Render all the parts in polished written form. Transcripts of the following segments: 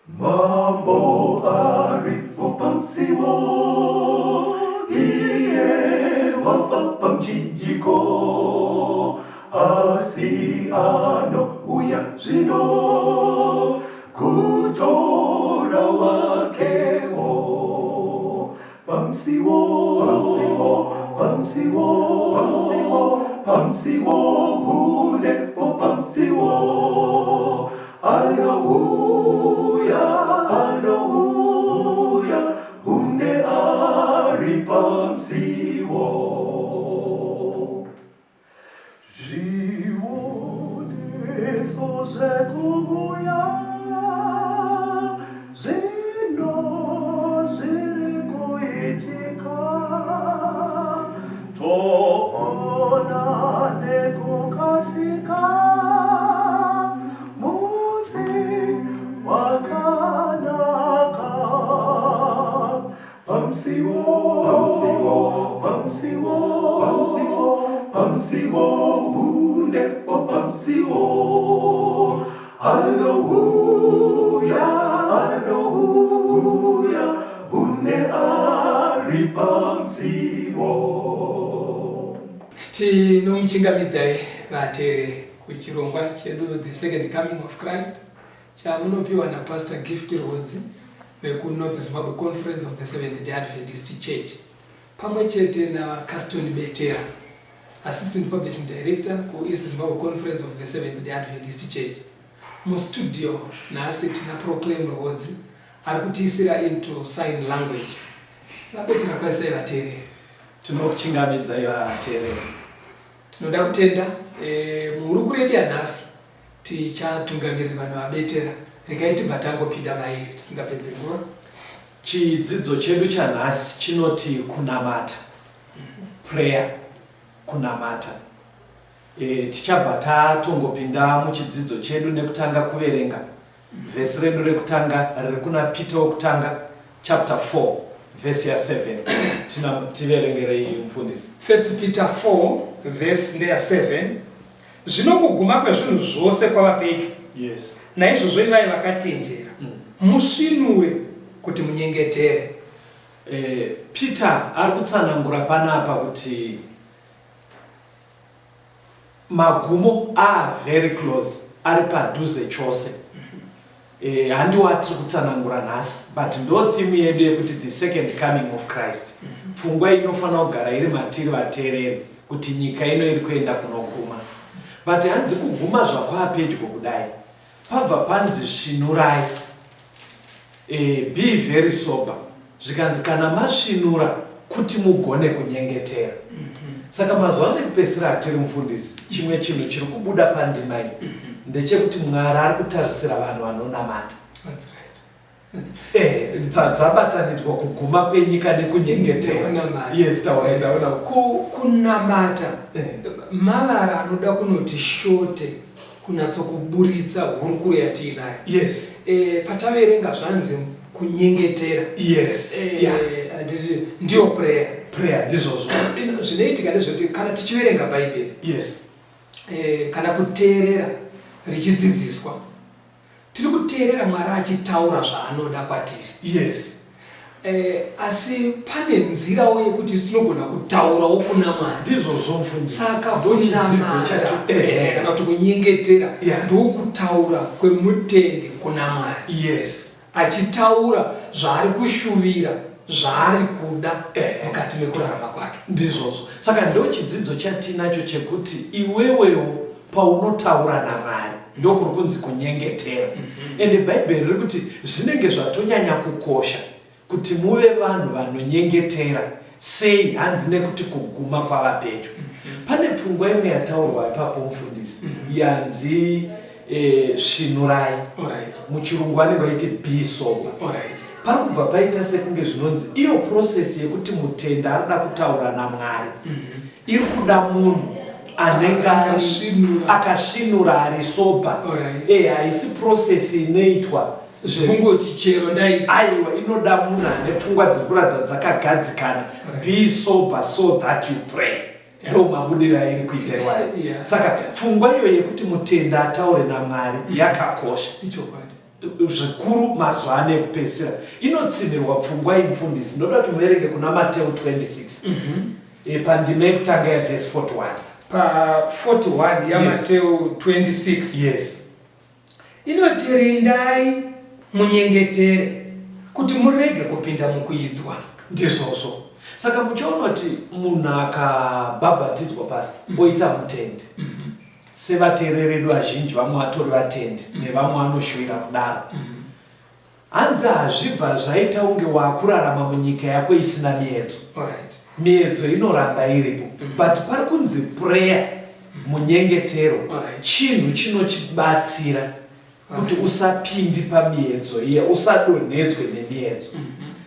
Mambo aripo pamusiwo, iye wafa pamuchinjiko, asi anouya zvino kutora wakewo. Pamusiwo, pamusiwo, pamusiwo, pamusiwo, pamusiwo, hunepo pamusiwo. Anouya, anouya, hunde ari pamusiwo. Zvioneso zvekuuya zvino zviri kuitika, toona nekukasika musi wakanaka. Pamusiwo, pamusiwo, pamusiwo, pamusiwo, pamusiwo, hundepo pamusiwo. Anouya, anouya, hunde ari pamusiwo. Tinomuchingamidzai vateereri kuchirongwa chedu The Second Coming of Christ chamunopiwa naPastor Gift Rwodzi vekuNorth Zimbabwe Conference of the Seventh Day Adventist Church pamwe chete naCaston Betera, Assistant Publishing Director kuEast Zimbabwe Conference of the Seventh Day Adventist Church. Mustudio nhasi tina Proclaim Rwodzi ari kutiisira into sign language. VaBetera, kwazisai vateereri. Tinokuchingamidzai vateereri. Tinoda kutenda muhurukuro yedu yanhasi tichatungamirirwa naVaBetera. Regai tibva tangopinda mairi tisingapedze nguva. Chidzidzo chedu chanhasi chinoti kunamata, prayer, kunamata. Tichabva tatongopinda muchidzidzo chedu nekutanga kuverenga vhesi redu rekutanga riri kuna Peter wokutanga chapter 4 vhesi ya7. Tiverengerei mufundisi. First Peter 4 vhesi ndeya 7. Zvino kuguma kwezvinhu zvose kwava pedyo. Naizvozvo ivai vakachenjera, musvinure kuti munyengetere. Peter ari kutsanangura panapa kuti magumo are very close, ari padhuze chose. Handiwo atiri kutsanangura nhasi, but ndo theme yedu yekuti the second coming of Christ. Pfungwa inofanira kugara iri matiri vateereri kuti nyika ino iri kuenda kunoguma. But hanzi kuguma zvakwaa pedyo kudai, pabva panzi svinurai, be very sober. Zvikanzi kana masvinura kuti mugone kunyengetera. Saka mazuva ano ekupedzisira atiri, mufundisi, chimwe chinhu chiri kubuda pandima iyi ndechekuti Mwari ari kutarisira vanhu vanonamata. That's right. Dzabatanidzwa kuguma kwenyika nekunyengetera. Nekunamata. Yes, taurai, ndaona. Kunamata mavara anoda kunoti shote kunatsokuburitsa hurukuro yatiinayo. Pataverenga zvanzi kunyengetera. Handiti ndiyo prayer? Prayer, ndizvozvo. Zvinoitika ndezvekuti kana tichiverenga Bhaibheri, kana kuteerera richidzidziswa, tiri kuteerera Mwari achitaura zvaanoda kwatiri. Asi pane nzirawo yekuti tinogona kutaurawo kuna Mwari. Ndizvozvo, mufundisi. Saka Ndochidzidzo kunamata, chacho. Kana kuti kunyengetera, ndokutaura kwemutendi kuna Mwari, achitaura zvaari kushuvira, zvaari kuda mukati mekurarama kwake. Ndizvozvo. Saka ndo chidzidzo chatinacho chekuti iwewewo paunotaura naMwari, ndokuri kunzi kunyengetera. Ende Bhaibheri riri kuti zvinenge zvatonyanya kukosha kuti muve vanhu vanonyengetera. Sei? Hanzi nekuti kuguma kwava pedyo. Pane pfungwa imwe yataurwa ipapo, mufundisi, yanzi svinurai. Muchirungu vanenge vaiti be sober. Pari kubva paita sekunge zvinonzi iyo process yekuti mutenda arikuda kutaura naMwari iri kuda munhu anenge ari Akasvinura. Akasvinura, ari sober. Haisi process inoitwa zvekungoti chero ndaita. Aiwa, inoda munhu ane pfungwa dziri kuratidza dzakagadzikana. Be sober so that you pray. Ndo mabudiro airi kuita iwayo. Saka pfungwa iyo yekuti mutenda ataure naMwari yakakosha. Ichokwadi. Zvikuru mazuva ano ekupedzisira. Inotsinhirwa pfungwa iyi mufundisi. Ndoda kuti muverenge kuna Mateu 26. Pandima yekutanga yavhesi 41. Pa 41 yaMateu 26. Yes. Inoti rindai munyengetere kuti murege kupinda mukuidzwa. Ndizvozvo. Saka muchaona kuti munhu akabhabhatidzwa pasi oita mutendi. Sevateereri vedu vazhinji vamwe vatori vatendi nevamwe vanoshuwira kudaro. Hanzi hazvibva zvaita unge wakurarama munyika yako isina miedzo. Miedzo inoramba iripo. But pari kunzi prayer, munyengetero, chinhu chinochibatsira kuti usapindi pamiedzo iya, usadonhedzwe nemiedzo.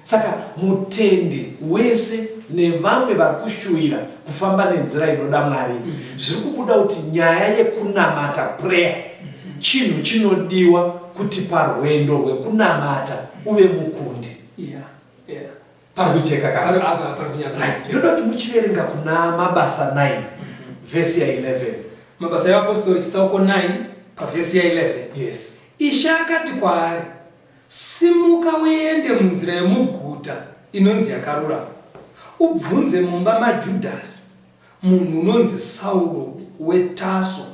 Saka mutendi wese nevamwe vari kushuwira kufamba nenzira inoda Mwari, zviri kubuda kuti nyaya yekunamata, prayer, chinhu chinodiwa kuti parwendo rwekunamata uve mukundi. Pari kujeka ka? Pari apa pari kunyatsa. Right. Ndoda kuti muchiverenga kuna Mabasa 9 vhesi ya 11. Mabasa evapostori chitsauko 9 pavhesi ya 11. Yes. Ishe akati kwaari, Simuka uende munzira yomuguta inonzi Yakarurama, ubvunze mumba maJudhasi munhu unonzi Sauro weTaso,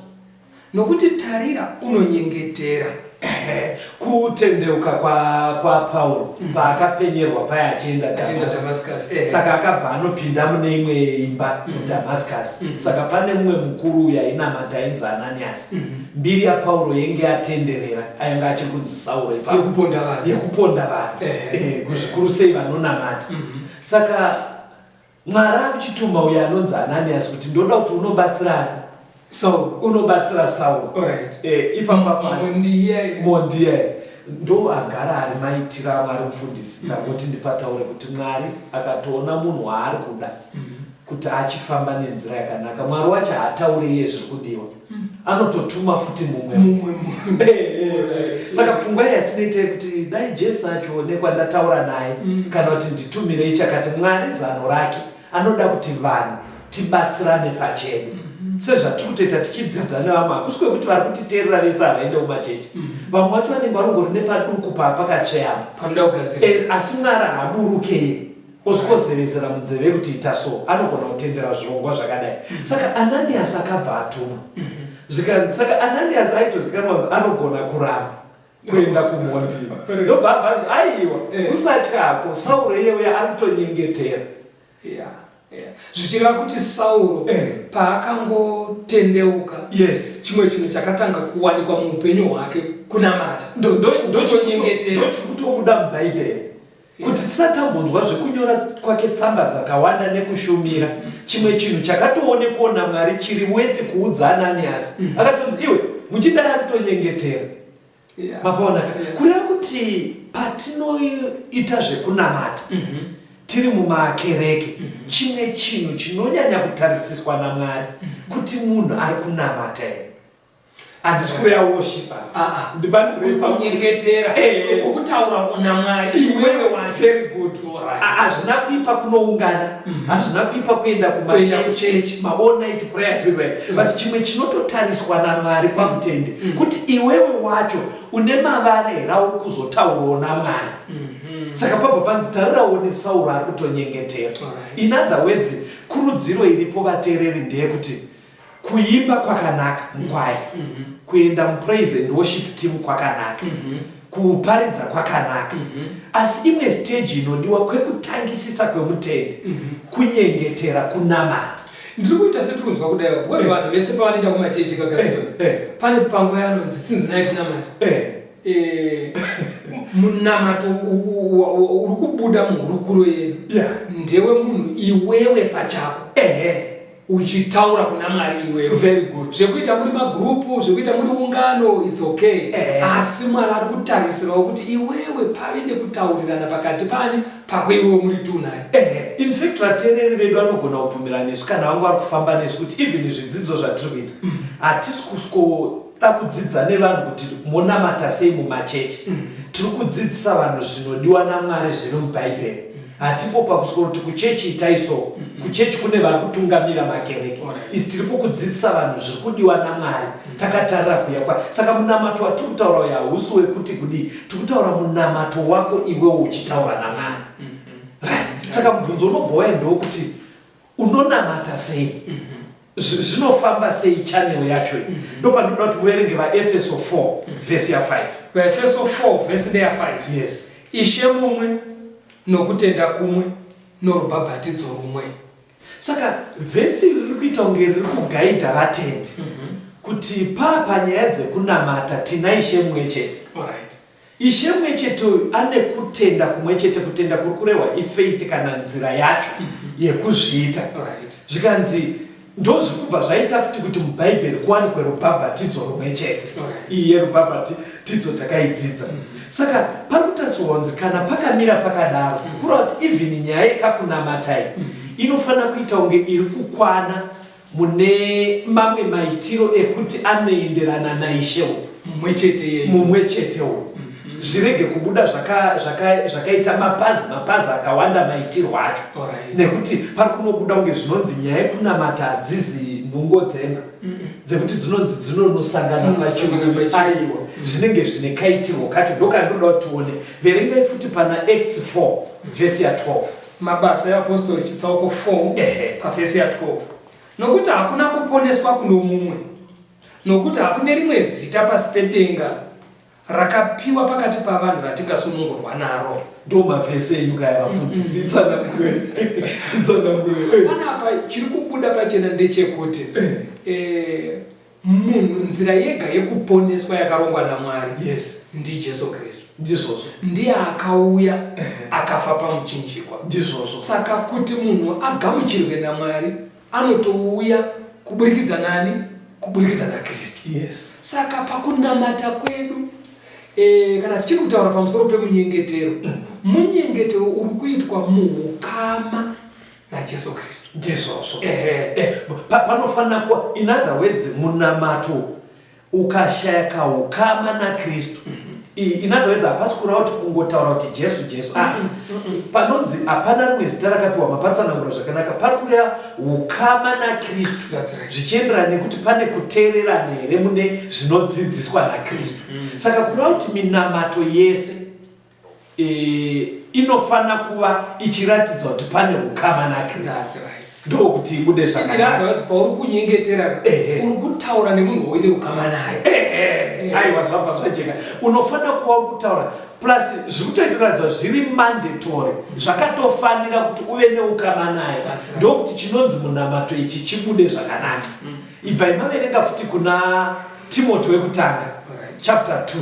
nokuti tarira, unonyengetera. Ehe, kutendeuka kwa kwaPauro paakapenyerwa paya achienda Achienda Damascus. Damascus, eh. Saka akabva anopinda mune imwe imba muDamascus. Saka pane mumwe mukuru uyo ainamata ainzi Ananias. Mbiri yaPauro yainge yatenderera, ainge achiri kunzi Sauro ipapo. Yekuponda vanhu. Yekuponda vanhu. Ehe. Eh, zvikuru sei vanonamata. Saka Mwari akuchituma uyo anonzi Ananias kuti ndoda kuti unobatsira ani? Sauro. Unobatsira Sauro. Alright. Eh, ipapo apa. Mondiye. Mondiye. Ndo agara ari maitiro aMwari mufundisi. Ndangoti ndipataure kuti Mwari akatoona munhu waari kuda kuti achifamba nenzira yakanaka. Mwari wacho haataure iye zviri kudiwa. Anototuma futi mumwe. Mumwe munhu. Saka pfungwa yatinoita yekuti dai Jesu achionekwa ndataura naye kana kuti nditumirei chakati, Mwari zano rake anoda kuti vanhu tibatsirane pachedu. Sezvatiri kutoita tichidzidza nevamwe, hakusi kwekuti vari kutiteerera vese havaende kumachechi. Vamwe vacho vanenge varongori nepaduku paakatsveyama. Panoda kugadzirisa. Asi Mwari haaburuke iye osikozevezera munzeve kuti ita so, anogona kutendera zvirongwa zvakadai. Saka Ananias akabva atumwa. Zvikanzi saka Ananias aitozikanwa kunzi anogona kuramba kuenda kumhondi. Ndobva abva anzi aiwa, usatya hako, Sauro iye uya ari kutonyengetera. Yeah, yeah. Zvichireva kuti Sauro paakangotendeuka, chimwe chinhu chakatanga kuwanikwa muupenyu hwake kunamata. Ndotonyengetera. Ndochikutobuda muBhaibheri kuti tisatambonzwa zvekunyora kwake tsamba dzakawanda nekushumira. Chimwe chinhu chakatoonekwawo naMwari chiri worth kuudza Ananias. Akatonzi iwe muchidai ari kutonyengetera. Mapaona ka? Kureva kuti patinoita zvekunamata tiri mumakereke, chimwe chinhu chinonyanya kutarisiswa naMwari kuti munhu ari kunamata here. Handisi kureva worship apa. Ndibatsirei pa Kunyengetera. Kutaura naMwari iwewe wacho. Very good. Hazvina kuipa kunoungana, hazvina kuipa kuenda Kuenda kumachechi, ma all night prayer zviri right. But chimwe chinototariswa naMwari pamutendi kuti iwewe wacho une mavara here auri kuzotaurawo naMwari. Saka pabva panzi tarirawo neSauro ari kutonyengetera. In other words, kurudziro iripo vateereri ndeyekuti kuimba kwakanaka mukwaya, kuenda mupraise and worship team kwakanaka, kuparidza kwakanaka, asi imwe stage inodiwa kwekutangisisa kwemutendi kunyengetera, kunamata. Ndiri kuita setirunzwa kudai because vanhu vese pavanoenda kumachechi kaGaston, pane panguva yanonzi tsinzi night namata. Munamato uri kubuda muhurukuro yedu ndewe munhu iwewe pachako. Uchitaura kuna Mwari iwewe. Very good. Zvekuita muri magrupu, zvekuita muri ungano, it's okay. Asi Mwari ari kutarisirawo kuti iwewe pave nekutaurirana pakati pani pako iwewe muri two naye. In fact vateereri vedu vanogona kubvumirana nesu kana vanga vari kufamba nesu kuti even zvidzidzo zvatiri kuita hatisi kusikoda kudzidza nevanhu kuti monamata sei mumachechi. Tiri kudzidzisa vanhu zvinodiwa naMwari zviri muBhaibheri. Hatipo pakuswero kuti kuchechi itai so. Kuchechi kune vari kutungamira makereke. Isi tiripo kudzidzisa vanhu zviri kudiwa naMwari takatarira kuuya kwa. Saka munamato watiri kutaura uyu hausi wekuti kudii. Tiri kutaura munamato wako iwewe uchitaura naMwari. Right. Saka mubvunzo unobva waya ndewokuti unonamata sei? Zvinofamba sei channel yacho iyi? Ndopandinoda kuti muverenge vaEfeso 4 vhesi ya 5. VaEfeso 4 vhesi ndeya 5. Yes. Ishe mumwe, nokutenda kumwe, norubhabhatidzo rumwe. Saka vhesi iri riri kuita kunge riri kugaidha vatendi kuti paa panyaya dzekunamata tina Ishe mumwe chete. Alright. Ishe mumwe chete uyu ane kutenda kumwe chete, kutenda kuri kurehwa ifaith kana nzira yacho yekuzviita. Alright. Zvikanzi ndozviri kubva zvaita futi kuti muBhaibheri kuwanikwe rubhabhatidzo rumwe chete. Iyi yerubhabhatidzo takaidzidza. Saka pari kutarisirwa kunzi kana pakamira pakadaro, kureva kuti even nyaya yekakunamata iyi inofanira kuita kunge iri kukwana mune mamwe maitiro ekuti anoenderana naIshe uyu mumwe chete iyeyu. Mumwe chete uyu. Zvirege kubuda zvakaita mapazi mapazi akawanda maitirwo acho. Nekuti pari kunobuda kunge zvinonzi nyaya yekunamata hadzizi nhungo dzemba dzekuti dzinonzi dzinonosangana pachiuyu. Aiwa, zvinenge zvine kaitirwo kacho ndokandinoda kuti tione. Verengai futi pana Acts 4 vhesi ya 12. Mabasa eApostori chitsauko 4 pavhesi ya 12. Nokuti hakuna kuponeswa kuno mumwe, nokuti hakune rimwe zita pasi pedenga rakapiwa pakati pavanhu ratingasunungurwa naro. Ndo mavhesi enyu kaya vafundisi, itsanangure. Itsanangure. Panapa chiri kubuda pachena ndechekuti munhu nzira yega yekuponeswa yakarongwa naMwari ndiJesu Kristu. Ndizvozvo. Ndiye akauya akafa pamuchinjikwa. Ndizvozvo. Saka kuti munhu agamuchirwe naMwari anotouya kuburikidza nani? Kuburikidza naKristu. Saka pakunamata kwedu kana tichiri kutaura pamusoro pemunyengetero, munyengetero uri kuitwa muukama naJesu Kristu. Ndizvozvo. Panofanira kuva, in other words, munamato ukashaya kaukama naKristu. In other words, hapasi kureva kuti kungotaura kuti Jesu, Jesu. Panonzi hapana rimwe zita rakapiwa, mapatsanangura zvakanaka, pari kureva ukama naKristu. That's right. Zvichienderana nekuti pane kuteererana here mune zvinodzidziswa naKristu. Saka kureva kuti minamato yese inofanira kuva ichiratidza kuti pane ukama naKristu. That's right. Ndokuti ibude zvakanaka. In other words, pauri kunyengetera, uri kutaura nemunhu waine ukama naye. Aiwa, zvabva zvajeka. Unofanira kuva uri kutaura. Plus zviri kutoitiradza zviri mandatory, zvakatofanira kuti uve neukama naye. That's right. Ndokuti chinonzi munamato ichi chibude zvakanaka. Ibvai maverenga futi kuna Timothy wekutanga, chapter 2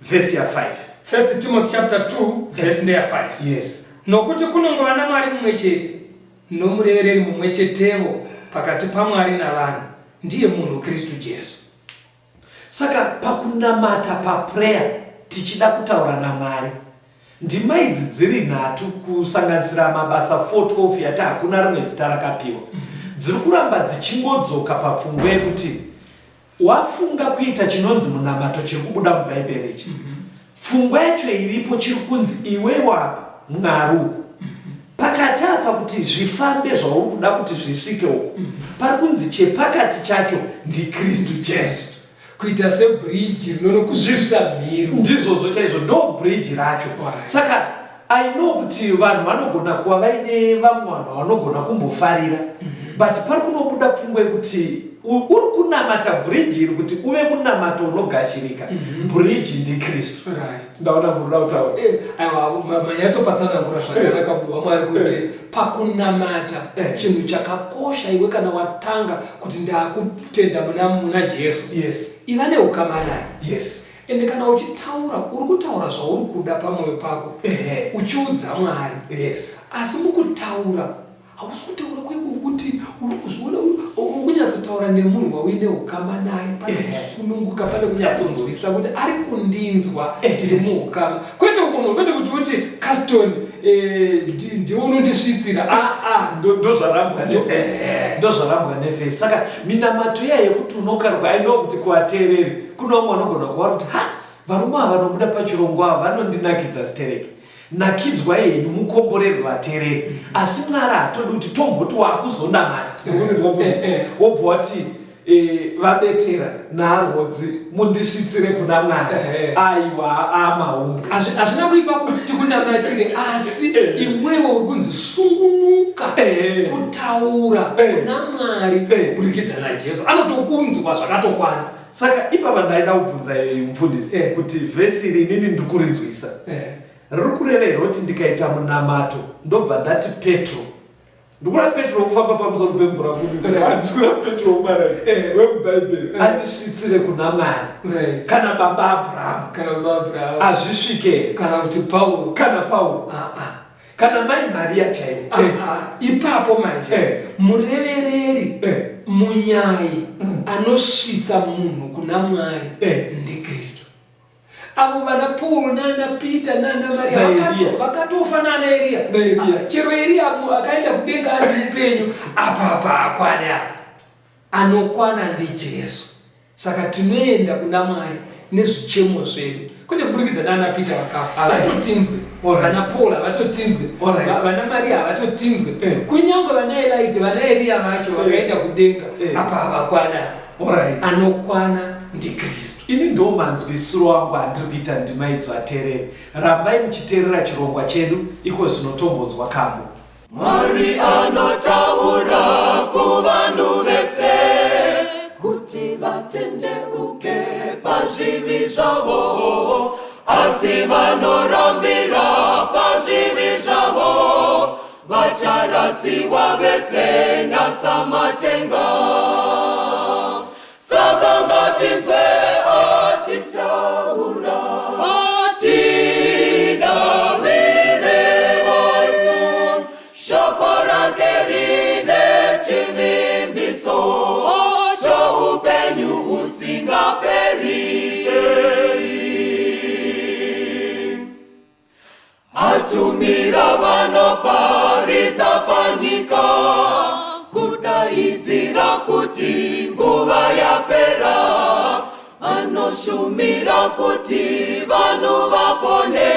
verse ya 5. 1 Timothy chapter 2 verse ndeya 5. Nokuti kunongova naMwari mumwe chete, nomurevereri mumwe chetevo pakati paMwari navanhu, ndiye munhu Kristu Jesu. Saka pakunamata, paprayer, tichida kutaura naMwari, ndima idzi dziri nhatu, kusanganisira Mabasa 4:12 yati hakuna rimwe zita rakapiwa, dziri kuramba dzichingodzoka papfungwa yekuti wafunga kuita chinonzi munamato chiri kubuda muBhaibheri ichi. Pfungwa yacho iripo, chiri kunzi iwewe apa Mwari uku. Pakati apa kuti zvifambe zvauri kuda kuti zvisvike uku, pari kunzi chepakati chacho ndiKristu Jesu. Kuita sebridge rinonokuzvisa mhiri. Ndizvozvo chaizvo, ndo bridge racho. Saka I know kuti vanhu vanogona kuva vaine vamwe vanhu vavanogona kumbofarira, but pari kunobuda pfungwa yekuti uri kunamata bridge iri kuti uve munamato unogashirika. Bridge ndiKristu. Ndaona muruda kutaura. Aiwa, manyatsopatsanangura zvakanaka munhu waMwari kuti pakunamata chinhu chakakosha iwe kana watanga kuti ndakutenda muna Jesu. Iva neukama naye. Ende kana uchitaura uri kutaura zvauri kuda pamwoyo pako, uchiudza Mwari. Asi mukutaura hausi kutaura kwekuti uri kuzviona, uri kunyatsotaura nemunhu wauine ukama naye, pane kusununguka, pane kunyatsonzwisa kuti ari kundinzwa, tiri muukama. Kwete munhu, kwete kuti uti Caston, ndiwe unondisvitsira. Ndozvarambwa nevhesi. Ndozvarambwa nevhesi. Saka minamato iya yekuti unokarwa, I know kuti kuvateereri kune vamwe vanogona kuva kuti ha, varume ava vanobuda pachirongwa ava vanondinakidza stereki. Nakidzwai henyu mukomborerwe vateereri. Asi Mwari haatodi kuti tomboti wakuzonamata. Wobva wati e, vabetera naarwodzi mundisvitsire kuna Mwari. Aiwa amahumbwe. Hazvina kuipa kuti tikunamatire asi iwewe uri kunzi sungunuka kutaura kuna Mwari kuburikidza naJesu. Anotokunzwa zvakatokwana. Saka ipapa ndaida kubvunza mufundisi kuti vhesi iri inini ndiri kurinzwisa riri kureva here kuti ndikaita munamato ndobva ndati Petro ndikuda Petro wekufamba pamusoro pemvura kuti handisi kuda Petro wemara wemubhaibheri andisvitsire kuna Mwari kana baba Abrahamu kana baba Abrahamu hazvisvike kana kuti Pauro kana Pauro ah, ah. kana mai Maria chaivo ah, ah, ipapo manje eh. Murevereri eh. Munyai anosvitsa munhu kuna Mwari eh. ndiKristu. Avo vana Paul nana Peter nana Maria vakatofa nana Eria. Ah, chero Eria akaenda kudenga ari mupenyu apa apa akwane apa anokwana ndiJesu. Saka tinoenda kuna Mwari nezvichemo zvedu kwete kuburikidza nana Peter vakafa havatotinzwe, vana Paul havatotinzwe, vana Maria havatotinzwe, eh. kunyange vana Elide vana Eria vacho eh. vakaenda kudenga eh. apa havakwana. Anokwana ndiKristu. Ini ndo manzwisiro angu andiri kuita ndima idzo atereri. Rambai muchiterera chirongwa chedu iko zvino tombonzwa kambo. Mwari anotaura kuvanhu vese kuti vatendeuke pazvivi zvavo, asi vanorambira pazvivi zvavo vacharasiwa vese nasamatenga. Saka ngatinzwe achitaura atidavire wasu shoko rake rine chivimbiso choupenyu husingaperi peri. Atumira vanoparidza panyika kudaidzira kuti nguva yapera. Anoshumira kuti vanhu vapone.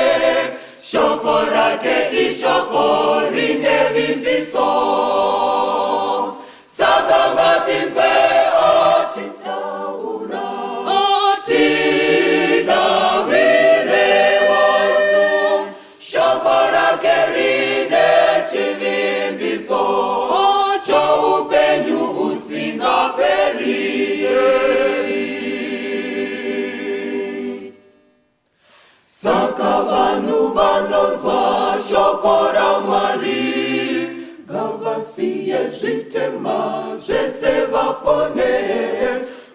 Shoko rake ishoko rine vimbiso. Saka ngatinzwe achitaura atidavire wasu shoko rake rine chivimbiso choupenyu husingaperi. Saka vanhu vanonzwa shoko raMwari ngavasiye zvitema zvese vapone.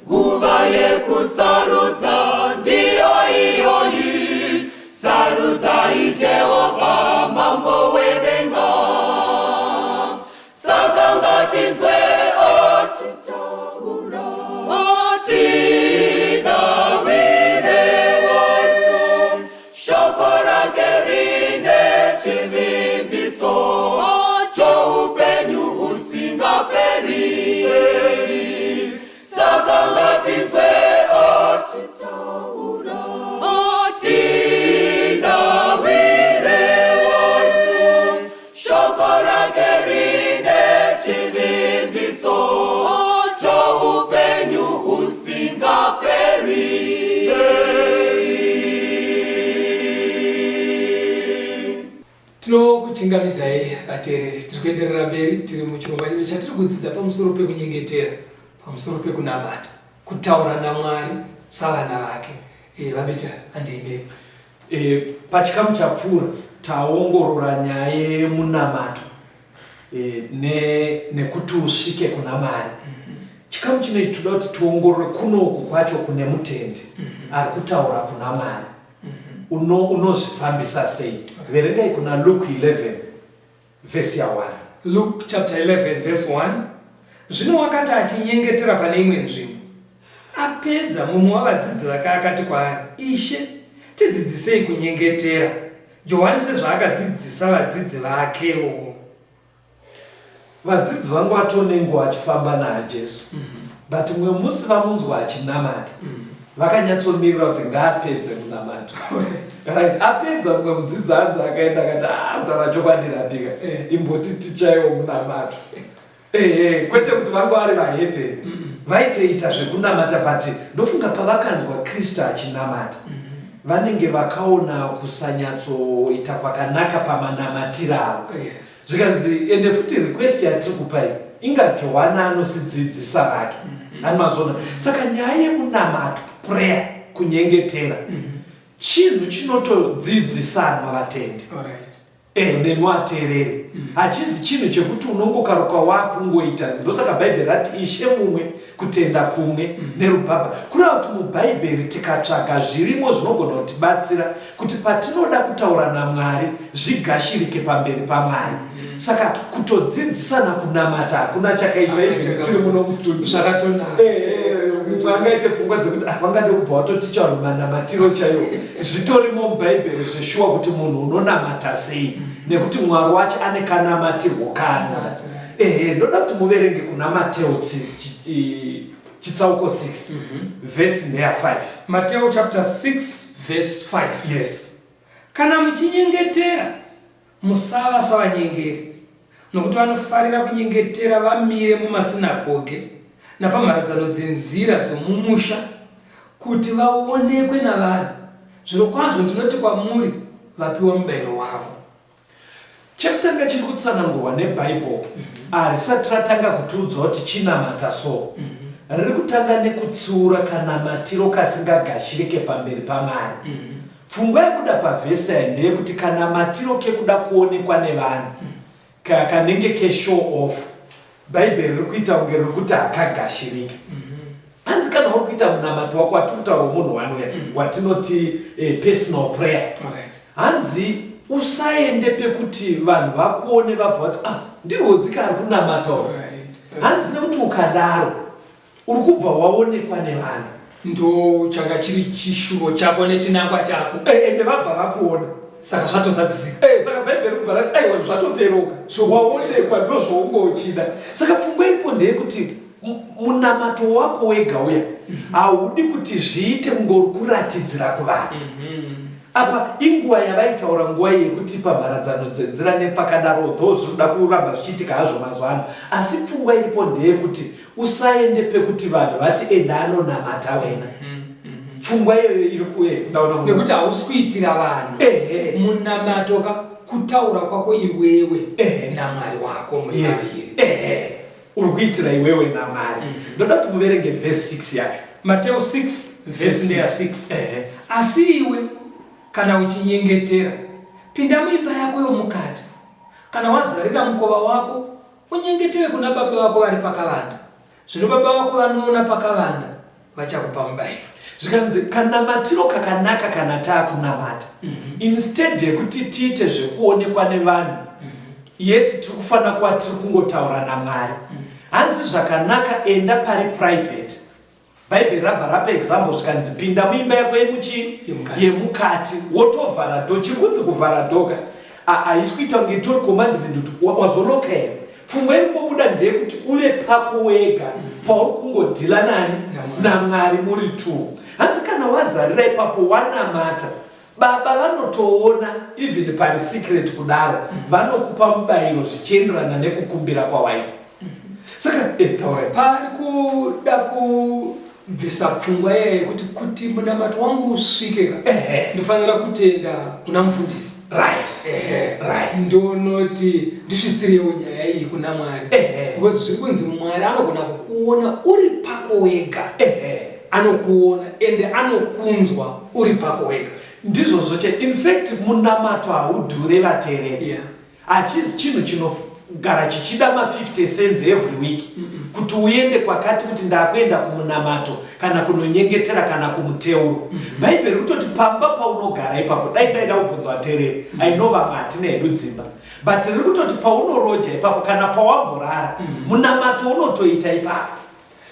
Nguva yekusarudza ndiyo iyoyi, sarudzai Jehovha Mambo wedenga. Saka ngatinzwe achitaura atidavire wasu shoko rake rine chivimbiso choupenyu husingaperi peri. Saka ngatinzwe achitaura atidavire wasu shoko rake rine chivimbiso choupenyu husingaperi peri. Tinokuchingamidzai vateereri, tiri kuenderera mberi tiri muchirongwa chedu chatiri kudzidza pamusoro pekunyengetera, pamusoro pekunamata, kutaura naMwari savana vake. E, VaBeta, handei mberi. E, pachikamu chapfuura taongorora nyaya yemunamato e, ne, nekuti usvike kuna Mwari. Chikamu chino ichi toda kuti tiongorore kunoku kwacho kune mutendi ari kutaura kuna Mwari. Uno, unozvifambisa sei? Verengai kuna Luke 11 vhesi ya 1. Luke chapter 11 verse 1. Zvino wakati achinyengetera pane imwe nzvimbo, apedza, mumwe wavadzidzi vake akati kwaari, Ishe, tidzidzisei kunyengetera, Johani sezvaakadzidzisa vadzidzi vakewo. Vadzidzi vangu vatoo nenguva vachifamba naJesu, but mumwe musi vamunzwa achinamata. Vakanyatsomirira kuti ngaapedze munamato. Right, apedza mumwe mudzidzi anzi akaenda akati ah, kutaura chokwadi rapika eh. Imboti tichaiwo munamato. Ehe, kwete kuti vanga vari vahedheni, vaitoita zvekunamata but ndofunga pavakanzwa Kristu achinamata vanenge vakaona kusanyatsoita kwakanaka pamanamatiro avo. Zvikanzi ende futi request yatiri kupa iyi inga Johana anosidzidzisa vake. Ani mazvona. Saka nyaya yemunamato, prayer, kunyengetera chinhu chinotodzidzisanwa vatendi. Eh, nemi wateereri. Hachizi chinhu chekuti unongokaruka wakungoita. Ndosaka Bhaibheri rati Ishe mumwe, kutenda kumwe nerubhabha. Kureva kuti muBhaibheri tikatsvaga zvirimo zvinogona kutibatsira kuti patinoda kutaura naMwari zvigashirike pamberi paMwari. Saka kutodzidzisana kunamata hakuna chakaipa even tiri muno mustudio. Zvakatonaka. Eh, eh, mumwe angaite pfungwa dzekuti ah, vangade kubva watoticha vanhu manamatiro chaiwo. Zvitorimo muBhaibheri zveshuwa kuti munhu unonamata sei nekuti Mwari wacho ane kanamatirwo kaanoda. Ehe, ndoda kuti muverenge kuna Mateo chitsauko 6 vhesi ndeya 5. Mateo chapter 6 verse 5. Yes. Kana muchinyengetera, musava savanyengeri, nokuti vanofarira kunyengetera vamire mumasinagoge napamharadzano dzenzira dzomumusha, kuti vaonekwe navanhu. Zvirokwazvo ndinoti kwamuri, vapiwa mubayiro wavo. Chekutanga chiri kutsanangurwa neBible harisati ratanga kutiudza kuti chinamata so. Riri kutanga nekutsiura kanamatiro kasingagashirike pamberi paMwari. Pfungwa yabuda pavhesi aya ndeyekuti kanamatiro kekuda kuonekwa nevanhu ka, kanenge keshow off Bhaibheri riri kuita kunge riri kuti hakagashirike. Hanzi kana uri kuita munamato wako watiri kutaura wemunhu one uya watinoti eh, personal prayer. Hanzi usaende pekuti vanhu vakuone vabva vati ah ndirwodzika ari kunamata uyu. Hanzi nekuti ukadaro uri kubva waonekwa nevanhu. Ndo changa chiri chishuvo chako nechinangwa chako. Eh, ende vabva vakuona. Saka zvatozadzisika. Eh, saka Bhaibheri kubva rati aiwa zvatoperoka. So waonekwa ndozvaunga uchida. Saka pfungwa iripo ndeyekuti munamato wako wega uya haudi kuti zviite kunge uri kuratidzira kuvanhu. Apa inguva yavaitaura nguva iyi yekuti pamharadzano dzenzira nepakadaro though zvinoda kuramba zvichiitika hazvo mazuva ano asi pfungwa iripo ndeyekuti Usaende pekuti vanhu vati enda anonamata wena. Pfungwa iyoyo iri kuye ndaona munhu. Nekuti hausi kuitira vanhu. Ehe. Munamato ka kutaura kwako iwewe Ehe. naMwari wako muri Yes. vaviri. Ehe. Uri kuitira iwewe naMwari. Ndoda kuti muverenge verse 6 yacho. Mateo 6 verse ndeya 6. Ehe. Asi iwe kana uchinyengetera, pinda muimba yako yomukati, kana wazarira mukova wako, Unyengetere kuna Baba vako vari pakavanda, zvino Baba vako vanoona pakavanda vachakupa mubayiro. Zvikanzi kanamatiro kakanaka kana taakunamata instead yekuti tiite zvekuonekwa nevanhu yet tiri kufanira kuva tiri kungotaura naMwari. Hanzi zvakanaka enda pari private. Bhaibheri rabva rapa example zvikanzi pinda muimba yako yemuchii Yemukati. yemukati wotovhara door. Chiri kunzi kuvhara door ka haisi kuita kunge itori commandment kuti wazoloka here. Pfungwa iri kungobuda ndeyekuti uve pako wega pauri kungodhila nani NaMwari. naMwari muri two. Hanzi kana wazarira ipapo wanamata Baba vanotoona even pari secret kudaro vanokupa mubayiro zvichienderana nekukumbira kwawaita. Saka eh, taurai. Pari kuda kubvisa pfungwa iya yekuti kuti munamato wangu usvike ka Ehe. ndofanira kutenda kuna mufundisi. Right. Ehe. Right. Ndonoti ndisvitsirewo nyaya iyi kuna Mwari. Ehe. Because zviri kunzi Mwari anogona kukuona uri pako wega. Ehe. Anokuona ende anokunzwa uri pako wega. Ndizvozvo che in fact munamato haudhure vateereri. Yeah. Hachizi chinhu chinogara chichida ma 50 cents every week kuti uende kwakati kuti ndakuenda kumunamato kana kunonyengetera kana kumuteuro. Bhaibheri kutoti pamba paunogara ipapo dai ndaida kubvunza vateereri. I know vamwe hatina hedu dzimba but riri kutoti paunoroja ipapo kana pawamborara munamato unotoita ipapo.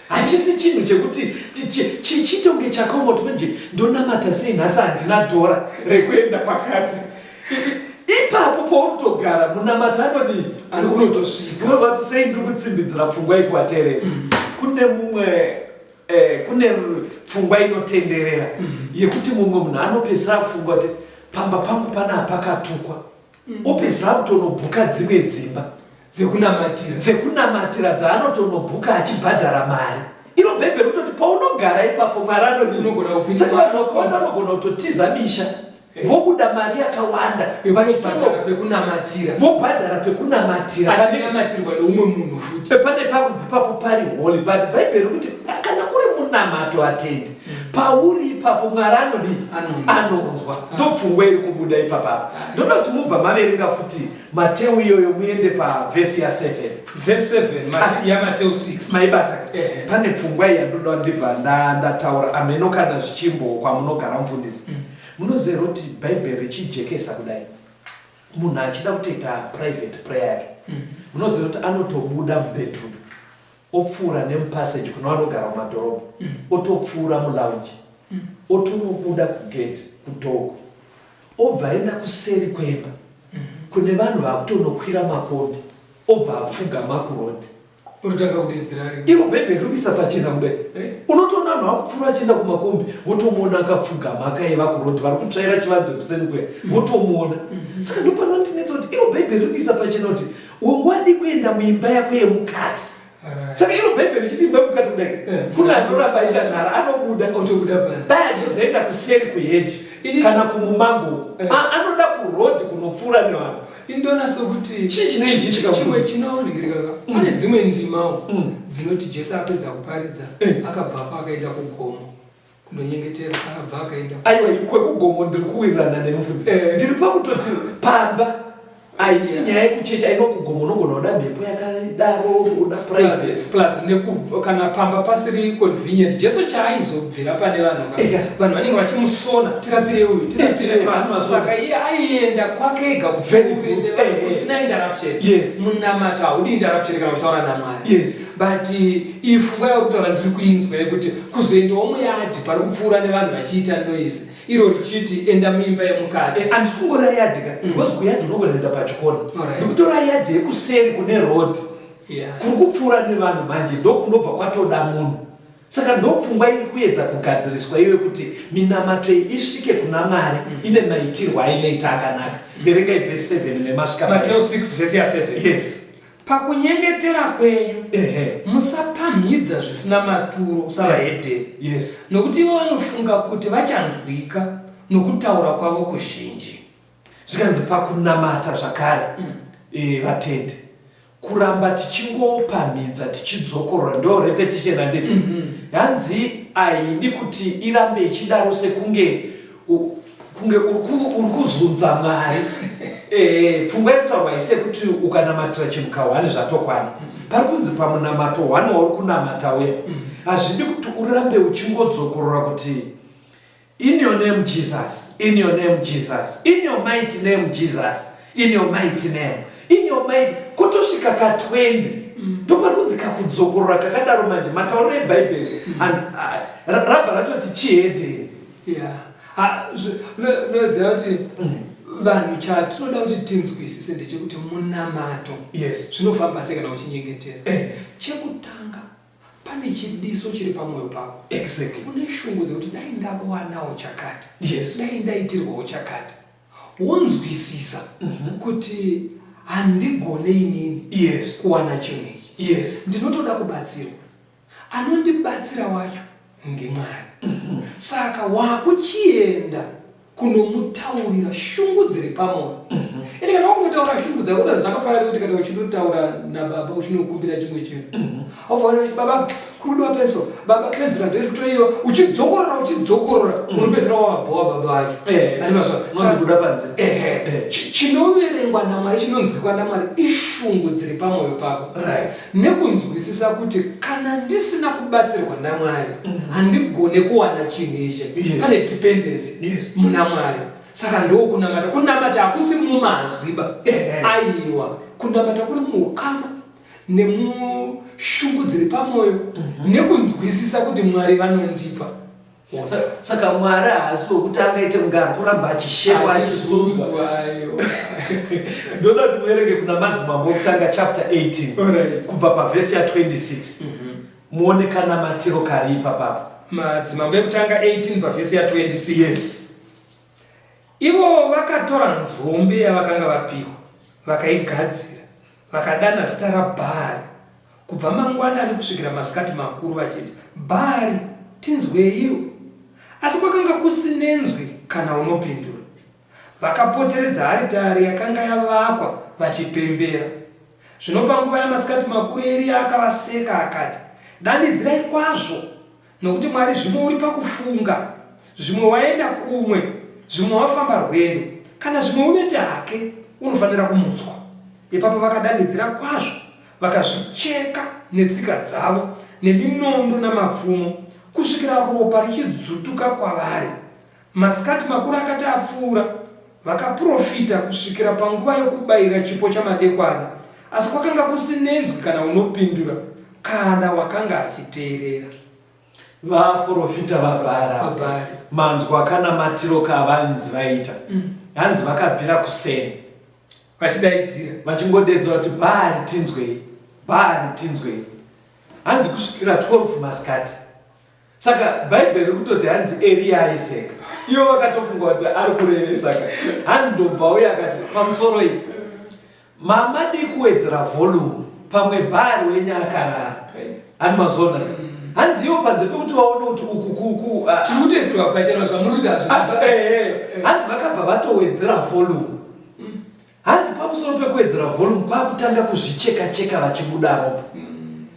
Hachisi chinhu chekuti chitonge chakaoma kuti manje ndonamata sei nhasi handina dhora rekuenda pakati. Ipapo paunotogara munamato anodii? Unotosvika. Unoziva kuti sei ndiri kutsimbidzira pfungwa yekuvateereri. Kune mumwe Eh, kune pfungwa inotenderera yekuti mumwe munhu anopedzisira kufunga kuti pamba pangu panaa pakatukwa opedzisira kutonobhuka dzimwe dzimba dzekunamatira dzekunamatira dzaanotonobhuka achibhadhara mari. Iro bhaibheri kutoti paunogara ipapo Mwari anodii? Unogona kupinda Saka vanhu vakawanda vanogona kutotiza misha Eh. vobuda mari yakawanda vachibhadhara pekunamatira vobhadhara pekunamatira Pane- achinamatirwa neumwe munhu futi pane pakunzi ipapo pari holy but bhaibheri rikuti kana uri munamato atendi pauri ipapo Mwari anodii? Anonzwa. Anonzwa. Ndopfungwa iri kubuda ipapapa. Ndoda kuti mubva maverenga futi Mateu iyoyo muende pavhesi ya 7. Vhesi 7 yaMateu 6. Maibata? Eh. Pane pfungwa iyi yandoda ndibva ndataura ameno kana zvichimbo kwamunogara mufundisi. Munoziva here kuti Bhaibheri richijekesa kudai munhu achida kutoita private prayer yake munoziva kuti anotobuda mubedroom opfuura nemupassage kune vanogara mumadhorobha otopfuura mulounge otonobuda kugate kudoor obva aenda kuseri kwemba kune vanhu vakutonokwira makombi obva apfugama kuroad. Unotanga kudeedzera ari. Iro bhaibheri riri kuisa pachena kudai. Eh. Unotoona vanhu vakupfuura vachienda kumakombi votomuona akapfugama akayeva kuroad vari kutsvaira chivanze kuseri kuya votomuona. Saka ndopanondinetsa kuti iro bhaibheri riri kuisa pachena kuti ungwadi kuenda muimba yako yemukati. Saka iro bhaibheri richiti imba yemukati kudai kune atoramba aita nhara anobuda otobuda panze. Dai achizoenda kuseri kuheji kana kumumango uko anoda kuroad kunopfuura nevanhu. Indoona sokuti Chii chinenge chichiitika chimwe chinoonekera ka pane dzimwe ndimawo dzinoti Jesu apedza kuparidza akabvapo akaenda kugomo kundonyengetera akabva akaenda Aiwa kwekugomo ndiri kuwirirana nemufundisi. Ndiri pakutoti pamba haisi nyaya yekuchechi aino kugomo unogona kuda mhepo yakadaro uda privacy. Plus neku kana pamba pasiri convenient Jesu chaaizobvira pane vanhu ka vanhu vanenge vachimusona tirapire uyu tirapire uyu saka iye aienda kwake ega Very good. kusina interruption. Munamato haudi interruption kana kutaura naMwari. But iyi pfungwa yauri kutaura ndiri kuinzwa yekuti kuzoendawo muyadhi pari kupfuura nevanhu vachiita noise iro richiti enda muimba yemukati. Handisi kungora yadhi ka because kuyadhi unogona kuenda pachikona. Ndikutora yadhi yekuseri kune road. Kuri kupfuura nevanhu manje ndokunobva kwatoda munhu. Saka ndopfungwa iri kuedza kugadziriswa iyo yekuti minamato iyi isvike kuna Mwari ine maitirwo ainoita akanaka. Verengai vhesi 7 memasvika. Mateo 6 vhesi ya 7. Yes. Pakunyengetera kwenyu musapamhidza zvisina maturo savahedheni. Yes. Nokuti ivo vanofunga kuti vachanzwika nokutaura kwavo kuzhinji. Zvikanzi pakunamata zvakare vatendi kuramba tichingopamhidza tichidzokorora ndo repetition handiti hanzi haidi kuti irambe ichidaro sekunge kunge uri kuzunza Mwari. Pfungwa yekutaurwa haisi yekuti ukanamatira chinhu kahwani zvatokwana. Pari kunzi pamunamato hwani wauri kunamata uya hazvidi kuti urambe uchingodzokorora kuti In your name Jesus, in your name Jesus, in your mighty name Jesus, in your mighty name, in your mighty, kutosvika ka 20. Ndopari kunzi kakudzokorora kakadaro manje matauriro eBhaibheri and rabva ratoti chihedheni. Yeah. Unoziva kuti vanhu chatinoda kuti tinzwisise ndechekuti munamato zvinofamba sei kana uchinyengetera. Chekutanga pane chidiso chiri pamwoyo pako. Une shungu dzekuti dai ndawanawo chakati. Dai ndaitirwawo chakati. Wonzwisisa kuti handigone inini kuwana chinhu ichi. Ndinotoda kubatsirwa. Anondibatsira wacho ndiMwari. Saka wakuchienda kunomutaurira shungu dziri pamoyo. Ende kana wakunotaura shungu dzako, unoziva zvakafanana nekuti kana uchinotaura nababa uchinokumbira chimwe chinhu. Wobva waona kuti baba kuri kudiwa pencil, baba penzura ndoiri kutoriwa, uchidzokorora uchidzokorora unopedzisira wavabhowa baba vacho. Handiti mazviona? Unonzi buda panze. Chinoverengwa naMwari, chinonzwikwa naMwari ishungu dziri pamoyo pako. Nekunzwisisa kuti kana ndisina kubatsirwa naMwari handigone kuwana chinhu ichi. Pane dependency muna Mwari. Saka ndokunamata. Kunamata hakusi mumazwi ba. Aiwa, kunamata kuri muukama nemushungu dziri pamoyo nekunzwisisa kuti Mwari vanondipa. Saka Mwari haasi wekuti angaite kunge ari kuramba achishekwa achizunzwa. Ndoda kuti muverenge kuna Madzimambo okutanga chapter 18 kubva pavhesi ya 26. Muone kanamatiro kari ipapapo. Madzimambo ekutanga 18 pavhesi ya 26. Yes. Ivo vakatora nzombe yavakanga vapiwa, vakaigadzira, vakadana zita raBhaari kubva mangwanani kusvikira masikati makuru vachiti, Bhaari, tinzweiwo! Asi kwakanga kusinenzwi kana unopindura. Vakapoteredza aritari yakanga yavakwa vachipembera. Zvino panguva yamasikati makuru Eriya akavaseka akati, Danidzirai kwazvo, nokuti Mwari zvimwe uri pakufunga, zvimwe waenda kumwe, zvimwe wafamba rwendo, kana zvimwe uvete hake, unofanira kumutswa. Ipapo vakadanidzira kwazvo, vakazvicheka netsika dzavo, neminondo namapfumo, kusvikira ropa richidzutuka kwavari. Masikati makuru akati apfuura, vakaprofita kusvikira panguva yokubayira chipo chamadekwana, asi kwakanga kusinenzwi kana unopindura kana wakanga achiteerera. Vaprofita vaBhaari manzwa kana matiro kavanzi vaita mm. Hanzi vakabvira kuseni vachidaidzira vachingodedzera kuti Bhaari tinzwei, Bhaari tinzwei, hanzi kusvikira 12 masikati. Saka bhaibheri riri kutoti hanzi Eriya aiseka. Ivo vakatofunga kuti ari kurevesa ka. Hanzi ndobva uye akati pamusoro iyi. Mama dii kuwedzera volume pamwe bhaari wenyu akarara. Hani mazona. Mm. Hanzi ivo panze pekuti vaone kuti uku kuku. Ah. Tiri kutoisirwa pachena zvamuri kuita hazvo. Eh, eh. Hanzi vakabva vatowedzera volume. Hanzi pamusoro pekuwedzera volume kwakutanga kuzvicheka cheka vachibuda ropa.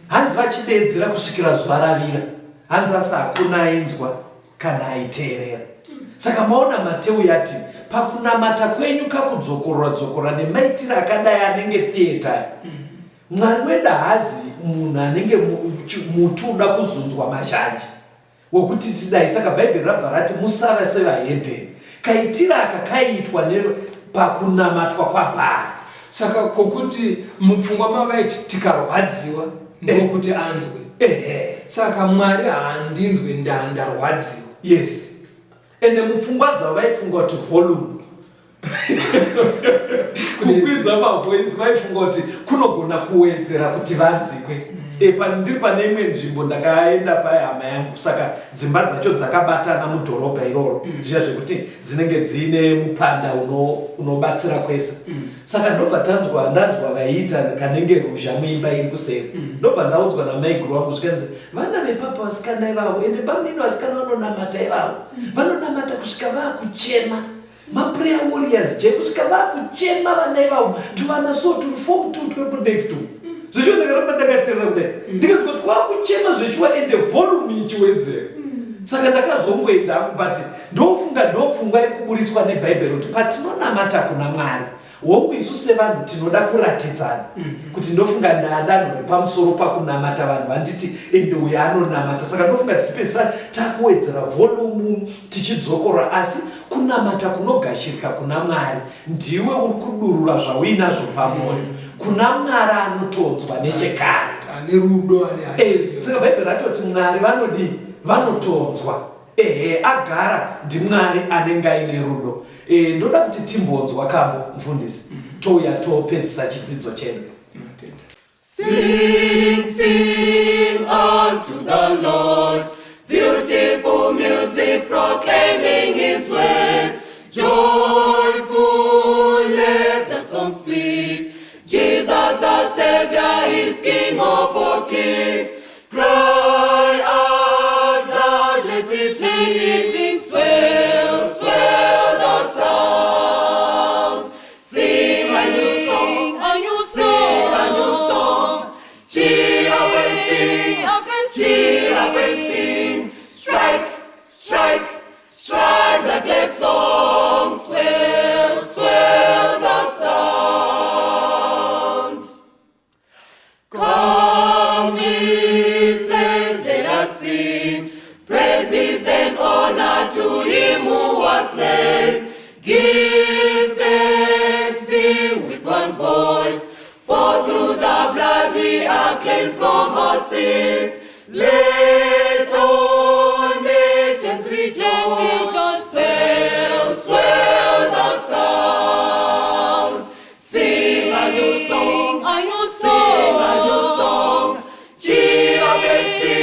Hanzi vachideedzera kusvikira zuva ravira. Hanzi asi hakuna ainzwa kana aiteerera. Saka maona Mateu yati pakunamata kwenyu kakudzokorora dzokorora nemaitiro akadai anenge theatre. Mwari wedu haazi munhu anenge muti uda kuzunzwa mazhanje. Wekuti tidai saka bhaibheri rabva rati musava sevahedheni. Kaitiro aka kaiitwa ne pakunamatwa kwaBhaari. Saka kokuti mupfungwa mavaiti tikarwadziwa ndokuti eh. anzwe. Ehe. Saka Mwari haandinzwe ndandarwadziwa. Yes. Ende mupfungwa dzavo vaifunga kuti volume kukwidza mavoice vaifunga kuti kunogona kuwedzera kuti vanzikwe mm. e, ndiri pane imwe nzvimbo ndakaenda paye hama yangu saka dzimba dzacho dzakabatana mudhorobha iroro mm. zviya zvekuti dzinenge dziine mupanda unobatsira uno kwese mm. Saka ndobva tanzwa ndanzwa vaiita kanenge ruzha muimba iri kuseri mm. Ndobva ndaudzwa namaiguru wangu zvikanzi vana vepapa vasikana ivavo ende bamnini vasikana vanonamata ivavo mm. Vanonamata kusvika vakuchema maprayer warriors je kusvika vakuchema vana ivavo tuvana so turi form two twekunext two mm. Zveshuwa ndakaramba ndakaterera kudai mm. Ndikanzwa twakuchema zveshuwa ende volume ichiwedzera mm. Saka ndakazongoenda hangu but ndofunga ndopfungwa iri kuburitswa nebhaibheri kuti patinonamata kuna Mwari hongu isu sevanhu tinoda kuratidzana mm -hmm. Kuti ndofunga ndaadanho repamusoro pakunamata vanhu vanditi ende uyo anonamata saka ndofunga tichipedzisira takuwedzera volumu tichidzokorora asi kunamata kunogashirika kuna Mwari ndiwe uri kudurura zvauinazvo pamwoyo mm. Kuna Mwari anotonzwa nechekare ane rudo ane eh, saka bhaibheri ratoti Mwari vanodii vanotonzwa ehe agara ndiMwari anenge aine rudo e, ndoda kuti timbonzwa kambo mfundisi mm -hmm. Touya topedzisa chidzidzo chedu. Sing, sing unto the Lord, beautiful music proclaiming his words. Joyful let the song speak. Jesus the Savior is King of all kings. Cry out loud, let it ring, swell, swell the sound. Sing a new song, a new song, a new song. Cheer up and sing, up and cheer up and sing. Strike, strike, strike the glad song. Swell, swell the sound. Come, ye saints, let us sing praises and honor to him who was slain. Give thanks, sing with one voice, for through the blood we are cleansed from our sins. Let all nations rejoice, swell, swell the sound. Sing a new song, a new song, a new song. Cheer up and sing.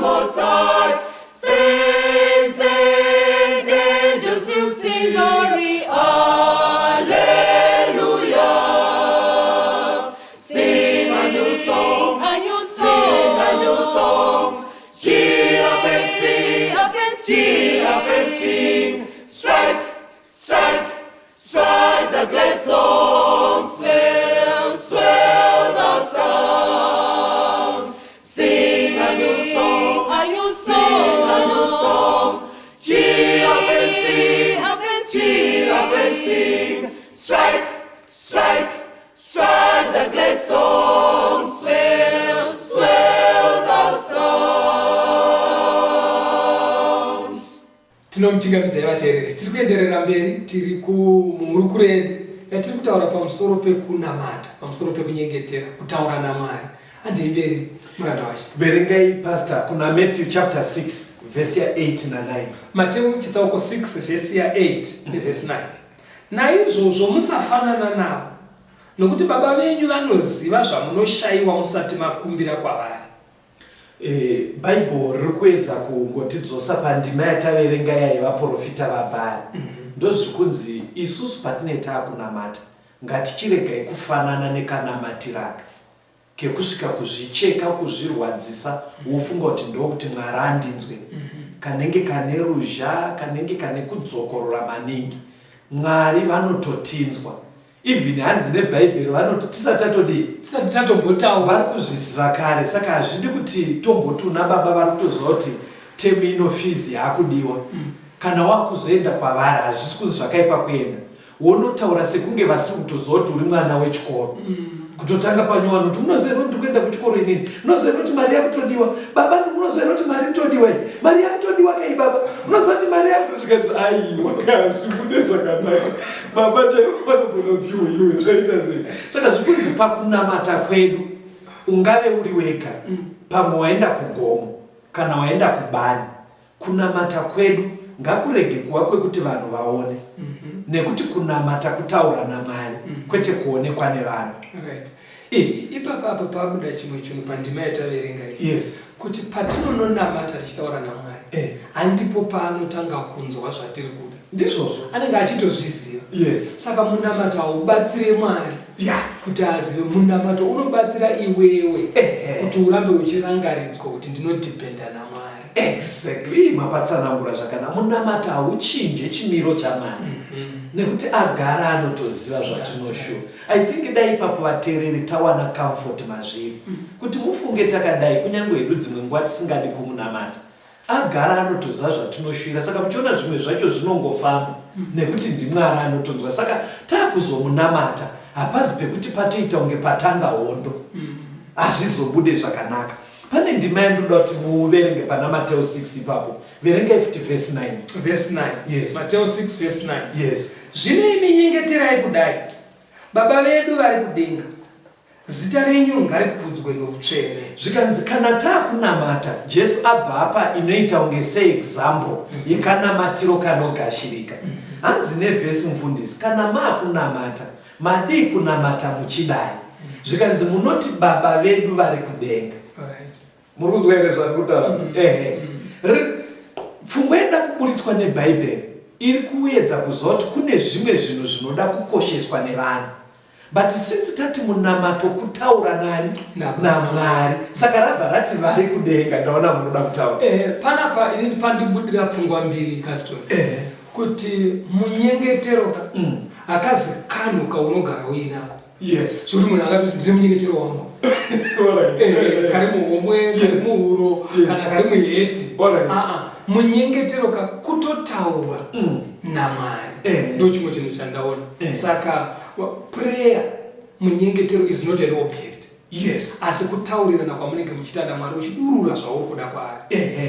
Most High. Saints and angels will sing glory, Alleluia. Sing a new song, a new song, sing a new song. Cheer up and sing, up and cheer up and sing. Strike, strike, strike the glad song. Swell, swell the sound. Sing a new song, a new song, sing a new song. Cheer up and sing, up and cheer up and sing. Strike, strike, strike the glad song. Swell, swell the sound. Tinomuchingamidzai vateereri, tiri kuenderera mberi tiri kumuhurukuro yedu yatiri kutaura pamusoro pekunamata, pamusoro pekunyengetera, kutaura naMwari. Handei mberi, muranda wacho. Verengai, Pastor, kuna Matthew chapter 6 vhesi ya8 na9. Mateu chitsauko 6 vhesi ya8 nevhesi 9. Naizvozvo musafanana navo, nokuti Baba venyu vanoziva zvamunoshayiwa musati makumbira kwavari. Bhaibheri riri kuedza kungotidzosa pandima yataverenga yaivaprofita vaBhari. Ndozvikunzi isusu patinee taakunamata, ngatichiregai kufanana nekanamatiraka kekusvika kuzvicheka, kuzvirwadzisa, wofunga kuti ndokuti Mwari andinzwe. Kanenge kane ruzha, kanenge kane kudzokorora maningi. Mwari vanototinzwa. Even hanzi neBhaibheri vanoti tisati tatodii, tisati tatombotaura, vari kuzviziva kare. Saka hazvidi kuti tomboti una baba vari kutoziva kuti temu ino fees yaakudiwa. Kana wakuzoenda kwavari, hazvisi kunzi zvakaipa kuenda wonotaura sekunge vasiri kutoziva kuti uri mwana wechikoro. Kutotanga panyowani kuti munoziva here kuti ndiri kuenda kuchikoro inini? Munoziva here kuti mari yakutodiwa, baba? Munoziva here kuti mari inotodiwa iyi? Mari yakutodiwa kai, baba? Munoziva kuti mari yakutosvikanzi? Aiwa, kazvibude zvakanaka. Baba chaivo vanogona kuti iwe, iwe, zvaita sei? Saka zvikunzi pakunamata kwedu, ungave uri wega, pamwe waenda kugomo kana waenda kubani, kunamata kwedu ngakurege kuva kwekuti vanhu vaone, nekuti kunamata kutaura naMwari, kwete kuonekwa nevanhu. Right. Ipapa apa pabuda chimwe chinhu pandima yataverenga iyi, kuti patinononamata tichitaura naMwari, handipo paanotanga kunzwa zvatiri kuda. Ndizvozvo. Anenge achitozviziva. Saka munamato haubatsire Mwari kuti azive. Munamato unobatsira iwewe kuti urambe uchirangaridzwa kuti ndinodhipenda naMwari. Exactly, mapatsanangura zvakanaka. Munamato hauchinje chimiro chaMwari, nekuti agara anotoziva zvatinoshuwa. I think dai ipapo vateereri tawana comfort mazviri, kuti mufunge takadai, kunyange hedu dzimwe nguva tisingadi kumunamata, agara anotoziva zvatinoshuvira. Saka muchiona zvimwe zvacho zvinongofamba nekuti ndiMwari anotonzwa. Saka taakuzomunamata, hapazi pekuti patoita kunge patanga hondo, hazvizobude zvakanaka. Pane ndima yandoda kuti muverenge pana Mateo 6 ipapo. Verengai futi vhesi 9. Vhesi 9? Yes. Mateo 6 vhesi 9. Yes. Zvino imi nyengeterai kudai: Baba vedu vari kudenga, zita renyu ngarikudzwe noutsvene. Zvikanzi kana taakunamata, Jesu abva apa inoita kunge seexample yekanamatiro kanogashirika. Hanzi nevhesi, mufundisi, kana maakunamata, madii kunamata muchidai? Zvikanzi munoti, Baba vedu vari kudenga. Muri kunzwa here zvari kutaura? Ehe. Pfungwa inoda kuburitswa neBhaibheri iri kuedza kuziva kuti kune zvimwe zvinhu zvinoda kukosheswa nevanhu, but since tati munamato kutaura nani? NaMwari. Saka rabva rati vari kudenga. Ndaona munoda kutaura. Panapa inini pandibudira pfungwa mbiri, Caston, kuti munyengetero ka hakazi kanhu kaunogara uinako, zvekuti munhu akatoti ndine munyengetero wangu, kari muhomwe, kari muhuro, kana kari muhedhi. Aa, munyengetero ka kutotaura naMwari. Ndo chimwe chinhu chandaona. Saka prayer, munyengetero is not an object, asi kutaurirana kwamunenge muchiita naMwari, uchidurura zvauri kuda kwaari.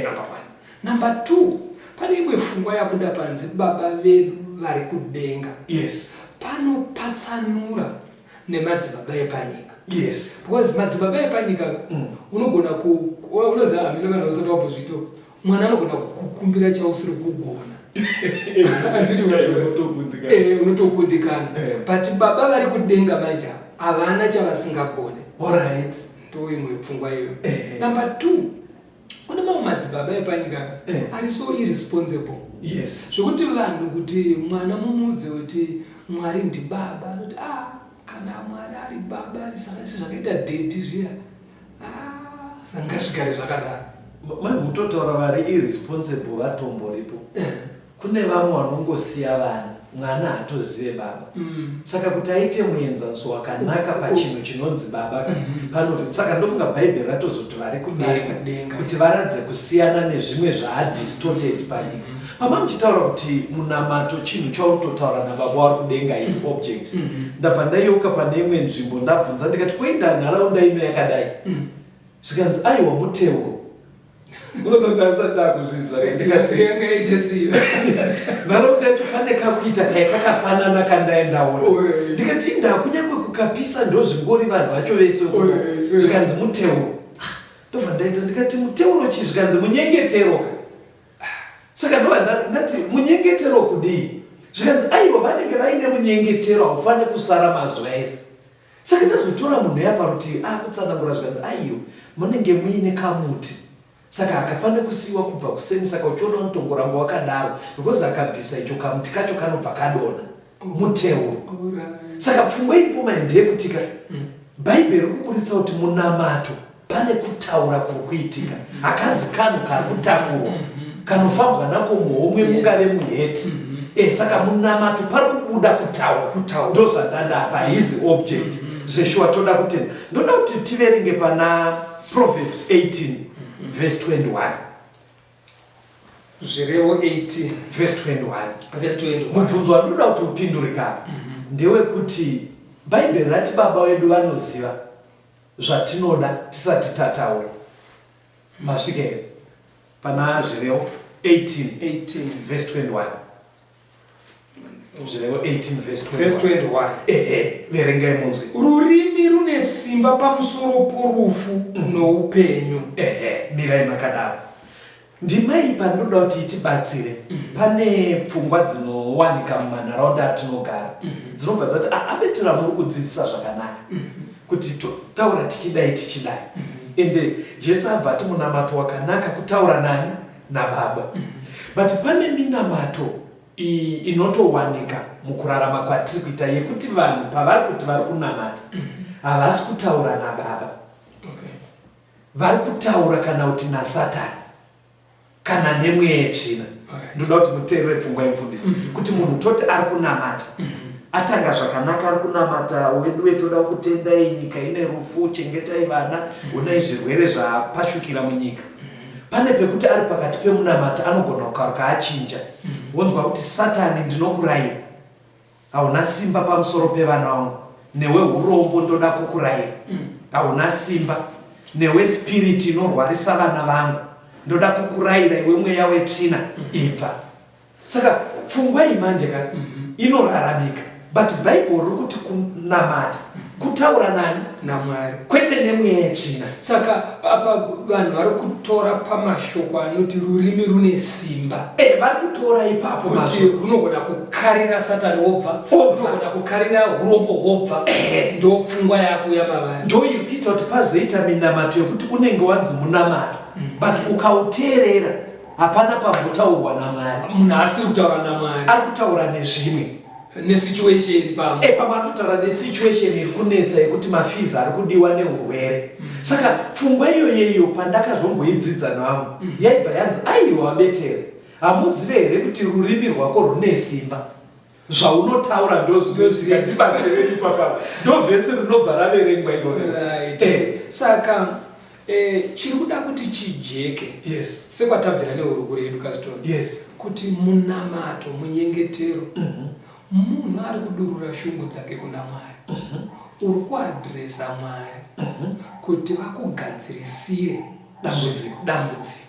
Number one. Number two, pane imwe pfungwa yabuda panzi Baba vedu vari kudenga. Panopatsanura nemadzibaba epanyika, because madzibaba epanyika unogona ku unoziva, hameno kana usati wambozviito, mwana anogona kukukumbira chausiri kugona. Handiti unazvo? Unotokundikana. Unotokundikana. But Baba vari kudenga manje havana chavasingagone. Ndo imwe pfungwa iyoyo. Number two. Kune mamwe madzibaba epanyika Eh. ari so irresponsible Yes. zvekuti vanhu kuti mwana mumuudze kuti Mwari ndibaba, anoti ah, kana Mwari ari baba ari sezvakaita daddy zviya, ah, saka ngazvigare zvakadaro. Mai mutotaura vari irresponsible vatomboripo. Kune vamwe vanongosiya vana, mwana haatozive baba. Saka kuti aite muenzaniso wakanaka pachinhu chinonzi baba ka, pano saka ndofunga Bhaibheri ratozoti vari Vari kudenga kudenga, kuti yes. varadze kusiyana nezvimwe zvaadistorted panyika. Pama muchitaura kuti munamato chinhu chauri kutotaura nababa wari kudenga is object. Ndabva ndayeuka pane imwe nzvimbo ndabvunza ndikati koinda nharaunda ino yakadai. Zvikanzi aiwa muteuro. Unozondanisa ndakuzviziva ndikati Yanga yaita sei? Nharaunda yacho pane kakuita kai kakafanana kandaendaona. Alright. Ndikati inda kunyange kukapisa ndozvingori vanhu vacho vese kuno. Zvikanzi muteuro. Ah, ndobva ndaita ndikati muteuro chii? Zvikanzi munyengetero. Saka ndobva ndati munyengetero kudii? Zvikanzi aiwa vanenge vaine munyengetero haufaniri kusara mazuva ese. Saka ndazotora munhu uya parutivi akutsanangura zvikanzi aiwa munenge muine kamuti saka hakafaniri kusiiwa kubva kuseni saka uchiona unotongoramba wakadaro because akabvisa icho kamuti kacho kanobva kadonha muteuro. Saka pfungwa iripo mai ndeyekutika Bhaibheri riri kuburitsa kuti munamato pane kutaura kuri kuitika, hakazi kanhu kari kutakurwa kanofambwa nako muhomwe mungave muheti. Saka munamato pari kubuda kutaura. Kutaura. Ndozvandanda apa haizi object. Zveshuwa toda kutenda. Ndoda kuti tiverenge pana Proverbs 18 verse 21. Zvirevo 18 verse 21. Verse 21. Mubvunzo wandinoda kuti upindurike apa ndewekuti Bhaibheri rati baba vedu vanoziva zvatinoda tisati tataura. Masvika here? Pana Zvirevo 18 18 verse 21. Zvirevo 18 verse 21. Verse 21. Ehe, verengai munzwe. Rurimi rune simba pamusoro porufu noupenyu. Ehe, mirai makadaro. Ndima iyi pandinoda kuti itibatsire, pane pfungwa dzinowanika mumanharaunda atinogara dzinobva dzati "Ah, abetera muri kudzidzisa zvakanaka kuti taura tichidai tichidai. Ende Jesu abva ati munamato wakanaka kutaura nani? Nababa. But pane minamato inotowanika mukurarama kwatiri kuita yekuti vanhu pavari kuti vari kunamata havasi kutaura nababa. Vari kutaura kana kuti naSatani kana nemweya yetsvina. Ndoda kuti muteerere pfungwa yemufundisi kuti munhu toti ari kunamata atanga zvakanaka ari kunamata weduwe toda kutendai nyika ine rufu chengetai vana onai zvirwere zvapashukira munyika. Pane pekuti ari pakati pemunamata anogona kukaruka achinja wonzwa kuti Satani ndinokurayira hauna simba pamusoro pevana vangu newe urombo ndoda kukurayira hauna simba newe spiriti inorwarisa vana vangu ndoda kukurayira iwe mweya wetsvina ibva. Saka pfungwa iyi manje ka inoraramika but Bible riri kuti kunamata kutaura nani? NaMwari. Kwete nemweya yetsvina. Saka apa vanhu vari kutora pamashoko anoti rurimi rune simba. Vari kutora ipapo kuti mazvo. runogona kukarira Satani wobva, Obva. runogona kukarira urombo hwobva. Ndo pfungwa yako yamavari. Ndo iri kuita kuti pazoita minamato yekuti unenge wanzi munamato but ukauteerera hapana pambotaurwa naMwari. Munhu asiri kutaura naMwari. Ari kutaura nezvimwe. Nesituation pamwe. Pamwe ari kutaura nesituation iri kunetsa yekuti mafees ari kudiwa neurwere. Saka pfungwa iyoyo pandakazomboidzidza nevamwe yaibva yanzi aiwa vabetera hamuzive here kuti rurimi rwako rune simba. Zvaunotaura ndozvinoitika, ndibatsirei ipapa. Ndo vhesi rinobva raverengwa iroro. Saka chiri kuda kuti chijeke. Sekwatabvira nehurukuro yedu Kaston. Kuti munamato, munyengetero, munhu ari kudurura shungu dzake kuna Mwari. Uri kuadresa Mwari kuti vakugadzirisire Dambudziko. dambudziko.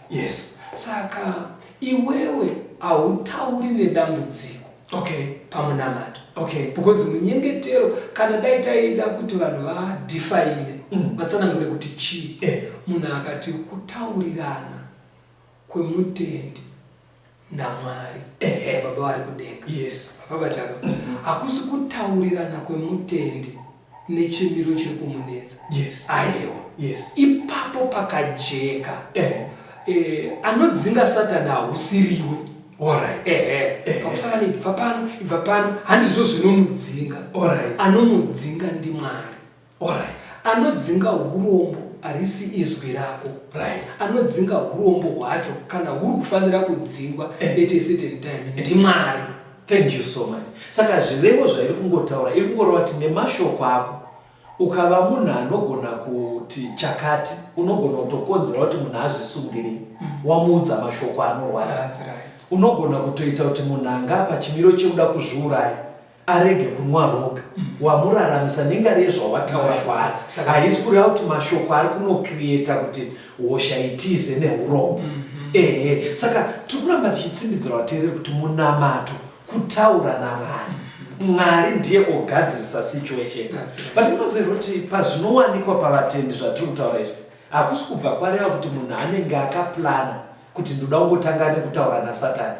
Saka iwewe hautauri nedambudziko. Pamunamato. Because munyengetero kana dai taida kuti vanhu vadefine, vatsanangure kuti chii. Munhu akati kutaurirana kwemutendi naMwari, Baba vari kudenga. Baba vataka. Hakusi kutaurirana kwemutendi nechimiro chiri kumunetsa. Aiwa. Ipapo pakajeka. Eh, anodzinga satani hausiriwe. Alright. Ehe. Eh. Pakusaka ibva pano, ibva pano, handizvo zvinomudzinga. Alright. Anomudzinga ndiMwari. Alright. Anodzinga urombo harisi izwi rako. Right. Anodzinga urombo hwacho kana huri kufanira kudzingwa Eh. at a certain time ndiMwari. Thank you so much. Saka zvirevo zvairi kungotaura iri kungoreva kuti nemashoko ako ukava munhu anogona kuti chakati unogona kutokonzera kuti munhu azvisungirire wamuudza mashoko anorwadza. That's right. Unogona kutoita kuti munhu anga pachimiro chekuda kuzviuraya arege kunwa roga wamuraramisa nengari yezvawataura kwaari. Saka- Haisi kureva kuti mashoko ari kunocreata kuti hosha itize neurombo. Ehe, saka tiri kuramba tichitsimbidzira vateereri kuti munamato kutaura naMwari. Mwari ndiye ogadzirisa situation. That's right. But munoziva kuti pazvinowanikwa pavatendi zvatiri kutaura izvi hakusi kubva kwareva kuti munhu anenge akaplana kuti ndoda kungotanga nekutaura nasatani.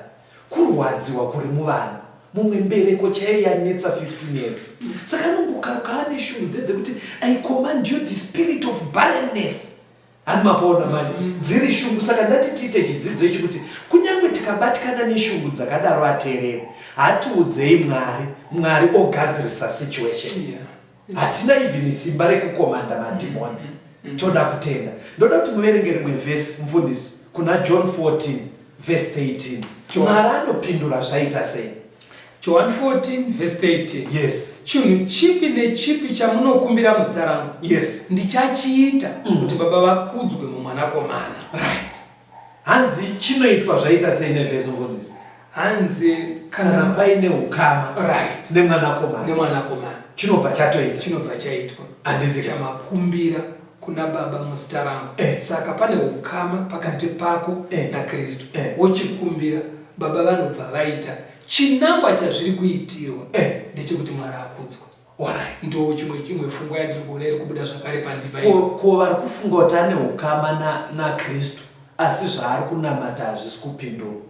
Kurwadziwa kuri muvanhu, mumwe mbereko chaiyo yanetsa 15 years, saka anongokaruka ane shungu dze dzekuti I command you the spirit of barrenness. Hani mapaona manje dziri shungu. Saka ndati tiite chidzidzo ichi kuti kunyange tikabatikana neshungu dzakadaro ateereri, hatiudzei Mwari, Mwari ogadzirisa situation. Hatina even simba rekukomanda madhimoni. Toda kutenda. Ndoda kuti muverenge rimwe vhesi mufundisi kuna John 14 verse 13. Mwari anopindura zvaita sei? John 14 verse 13. Yes. Chinhu chipi nechipi chamunokumbira muzita rangu, Yes. ndichachiita kuti Baba vakudzwe mumwanakomana. Right. Hanzi chinoitwa zvaita sei nevhesi mufundisi? Hanzi Kana kana paine ukama right nemwanakomana nemwanakomana chinobva chatoita. Chinobva chaitwa. Handiti ka? Chamakumbira kuna Baba muzita rangu. Saka pane ukama pakati pako naKristu. Wochikumbira, Baba vanobva vaita. Chinangwa chazviri kuitirwa ndechekuti Mwari akudzwe. Alright. Ndo chimwe chimwe pfungwa yandiri kuona iri kubuda zvakare pandima iyi. Ko vari kufunga kuti ane ukama naKristu asi zvaari kunamata hazvisi kupindurwa.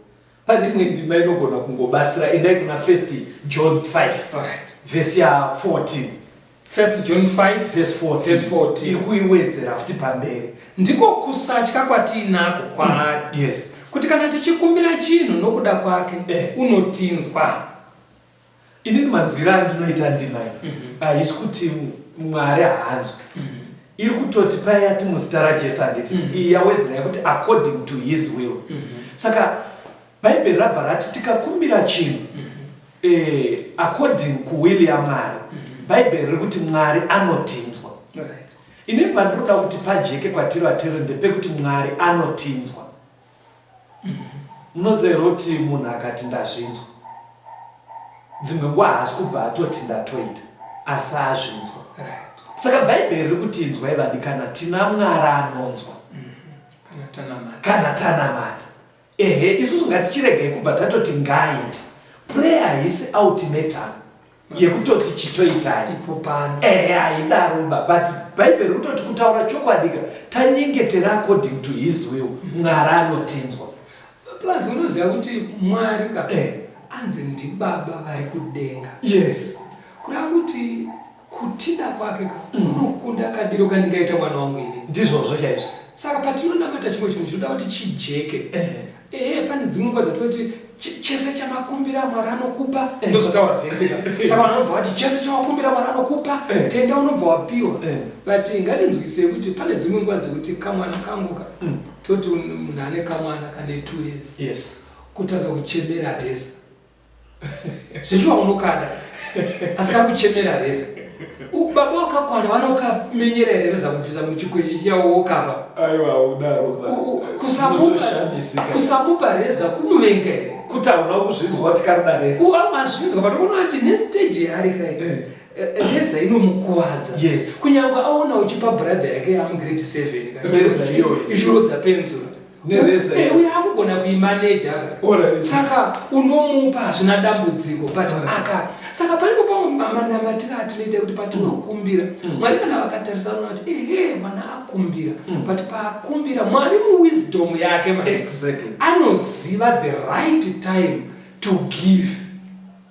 Pane imwe ndima inogona kungobatsira, endai kuna 1 John 5 Alright. vhesi ya 14. 1 John 5 verse 14. Verse 14. Iri kuiwedzera futi pamberi. Ndiko kusatya kwatiinako kwaari. Yes. Kuti kana tichikumbira chinhu nokuda kwake, unotinzwa. Inini manzwiro andinoita ndima iyi haisi kuti Mwari haanzwi. Iri kutoti paya yati muzita raJesu handiti, iyi yawedzera yekuti according to his will. Saka Bhaibheri rabva rati tikakumbira chinhu according kuwill yaMwari, Bhaibheri riri kuti Mwari anotinzwa. Inini pandinoda kuti pajeke kwatiri vateereri ndepekuti Mwari anotinzwa. Munoziva here kuti munhu akati ndazvinzwa, dzimwe nguva haasi kubva atoti ndatoita, asi azvinzwa. Saka Bhaibheri riri kuti inzwai vadikana, tina Mwari anonzwa. Kana tanamata. Kana tanamata. Ehe, isusu ngatichiregai kubva tatoti ngaaite. Prayer haisi ultimatum yekutoti chitoitai. Ipo pano. Ehe, haidaro ba, but Bhaibheri rikutoti kutaura chokwadika, tanyengetera according to his will, Mwari anotinzwa. Plus unoziva kuti Mwari ka anzi ndibaba vari kudenga. Yes. Kureva kuti kutida kwake ka kunokunda kadiro kandingaita mwana wangu ini. Ndizvozvo chaizvo. Saka patinonamata chimwe chinhu chinoda kuti chijeke. Ehe, pane dzimwe nguva dzatinoti chese chamakumbira Mwari anokupa. Ndozvataura vhesi ka. Saka vanhu vanobva vati chese chawakumbira Mwari anokupa, tenda unobva wapiwa. But ngatinzwisei kuti pane dzimwe nguva dzekuti kamwana kangu ka, toti munhu ane kamwana kane 2 years. Kutanga kuchemera reza. Zvichiwa unokada asi kari kuchemera reza. Baba wakakwana vanokamenyera here reza kubvisa muchikwechi chiya wokapa? Aiwa, udaro ba. Kusamupa reza kumuvenga here? Kuti hauna kuzvinzwa kuti karida reza. Wazvinzwa, but unoona kuti nestage yaari kai, reza inomukuvadza. Kunyangwe aona uchipa brother yake yamugrade 7 ka, Reza iyoyo. ichirodza penzura. Nereza iyoyo. Uyo akugona kuimaneja aka. Saka unomupa hazvina dambudziko, but aka. Saka paripo pamwe manamatiro atinoita kuti patinokumbira, Mwari kana vakatarisa vanoona kuti ehe mwana akumbira, but paakumbira Mwari muwisdom yake manje anoziva the right time to give.